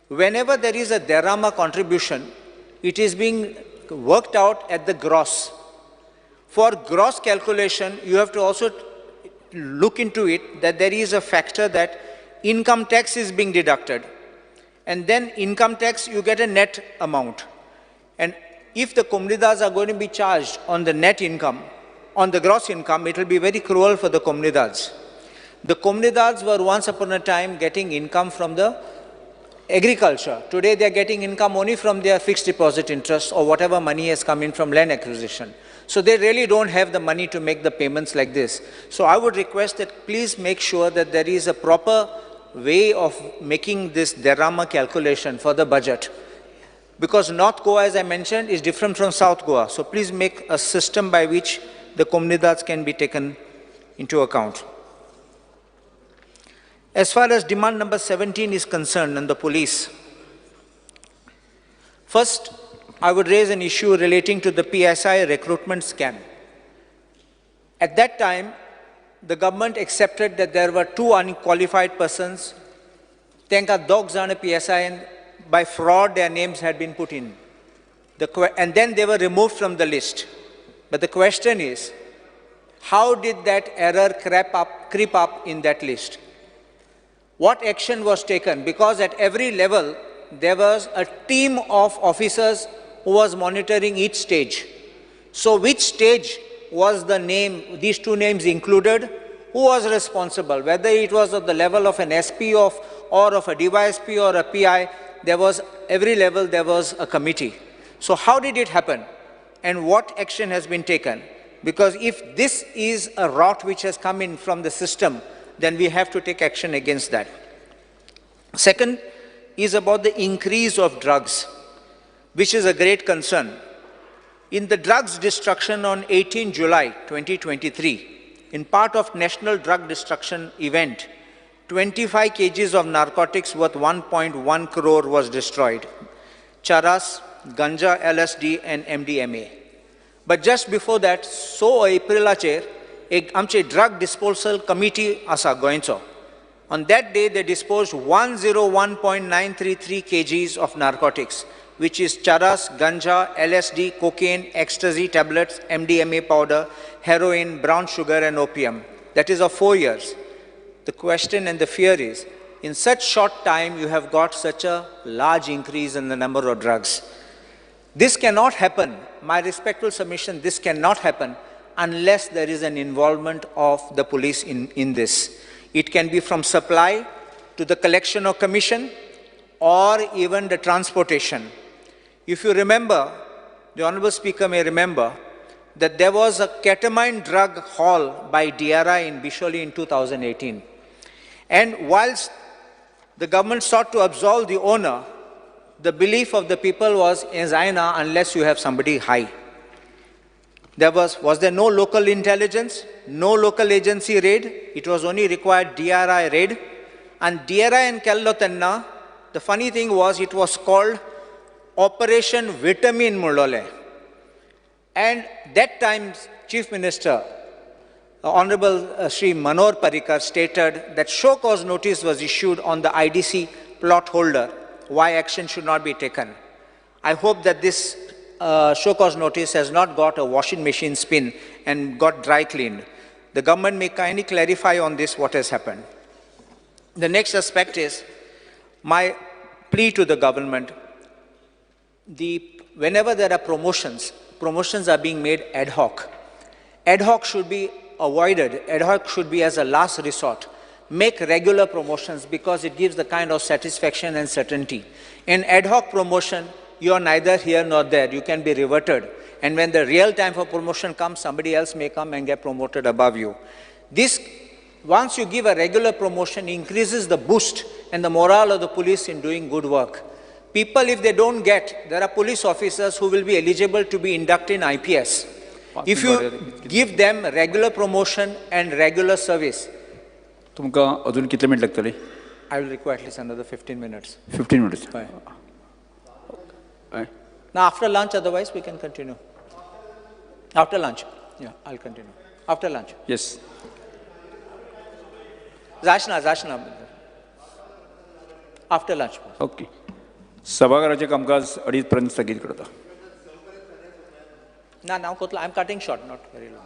whenever there is a Derama contribution, it is being worked out at the gross. For gross calculation, you have to also look into it that there is a factor that income tax is being deducted. And then income tax, you get a net amount. And if the Comunidades are going to be charged on the net income, on the gross income, it will be very cruel for the Comunidades. The Comunidades were once upon a time getting income from the agriculture. Today they are getting income only from their fixed deposit interest or whatever money has come in from land acquisition. So they really don't have the money to make the payments like this. So I would request that please make sure that there is a proper way of making this Derama calculation for the budget. Because North Goa, as I mentioned, is different from South Goa. So please make a system by which the Comunidades can be taken into account. As far as demand number 17 is concerned and the police, first, I would raise an issue relating to the PSI recruitment scam. At that time, the government accepted that there were 2 unqualified persons. Tenka dogs on a PSI, and by fraud their names had been put in. And then they were removed from the list. But the question is, how did that error creep up in that list? What action was taken? Because at every level, there was a team of officers who was monitoring each stage. So which stage was the name, these 2 names included? Who was responsible? Whether it was at the level of an SP or of a DYSP or a PI, there was, every level there was a committee. So how did it happen? And what action has been taken? Because if this is a rot which has come in from the system, then we have to take action against that. Second is about the increase of drugs, which is a great concern. In the drugs destruction on 18 July 2023, in part of National Drug Destruction event, 25 kgs of narcotics worth 1.1 crore was destroyed. Charas, ganja, LSD and MDMA. But just before that, so Aprilacher, एक आमचे drug disposal committee आसा गोंयचो. On that day, they disposed 101.933 kgs of narcotics, which is charas, ganja, LSD, cocaine, ecstasy tablets, MDMA powder, heroin, brown sugar, and opium. That is of 4 years. The question and the fear is, in such short time, you have got such a large increase in the number of drugs. This cannot happen. My respectful submission, this cannot happen unless there is an involvement of the police in this. It can be from supply to the collection of commission or even the transportation. If you remember, the Honorable Speaker may remember that there was a ketamine drug haul by DRI in Bisholi in 2018. And whilst the government sought to absolve the owner, the belief of the people was, Zaina, unless you have somebody high. Was there no local intelligence, no local agency raid? It was only required DRI raid. And DRI in Kellotenna, the funny thing was it was called Operation Vitamin Mulole. And that time, Chief Minister, Honorable Shri Manohar Parrikar stated that show cause notice was issued on the IDC plot holder, why action should not be taken. I hope that this show cause notice has not got a washing machine spin and got dry cleaned. The government may kindly clarify on this what has happened. The next aspect is my plea to the government. Whenever there are promotions, promotions are being made ad hoc. Ad hoc should be avoided. Ad hoc should be as a last resort. Make regular promotions because it gives the kind of satisfaction and certainty. In ad hoc promotion, you are neither here nor there. You can be reverted. And when the real time for promotion comes, somebody else may come and get promoted above you. This, once you give a regular promotion, increases the boost and the morale of the police in doing good work. People, if they don't get, there are police officers who will be eligible to be inducted in IPS. If you give them regular promotion and regular service, तुमकां अजून कितले minute लागतले? I will require at least another 15 minutes. 15 minutes. Fine. हय. Now, after lunch, otherwise, we can continue. After lunch, yeah, I'll continue. After lunch. Yes. Zashna, Zashna. After lunch. Okay. सभाघराचें कामकाज 2:30 पर्यंत स्थगीत करता. Now, now, I'm cutting short, not very long.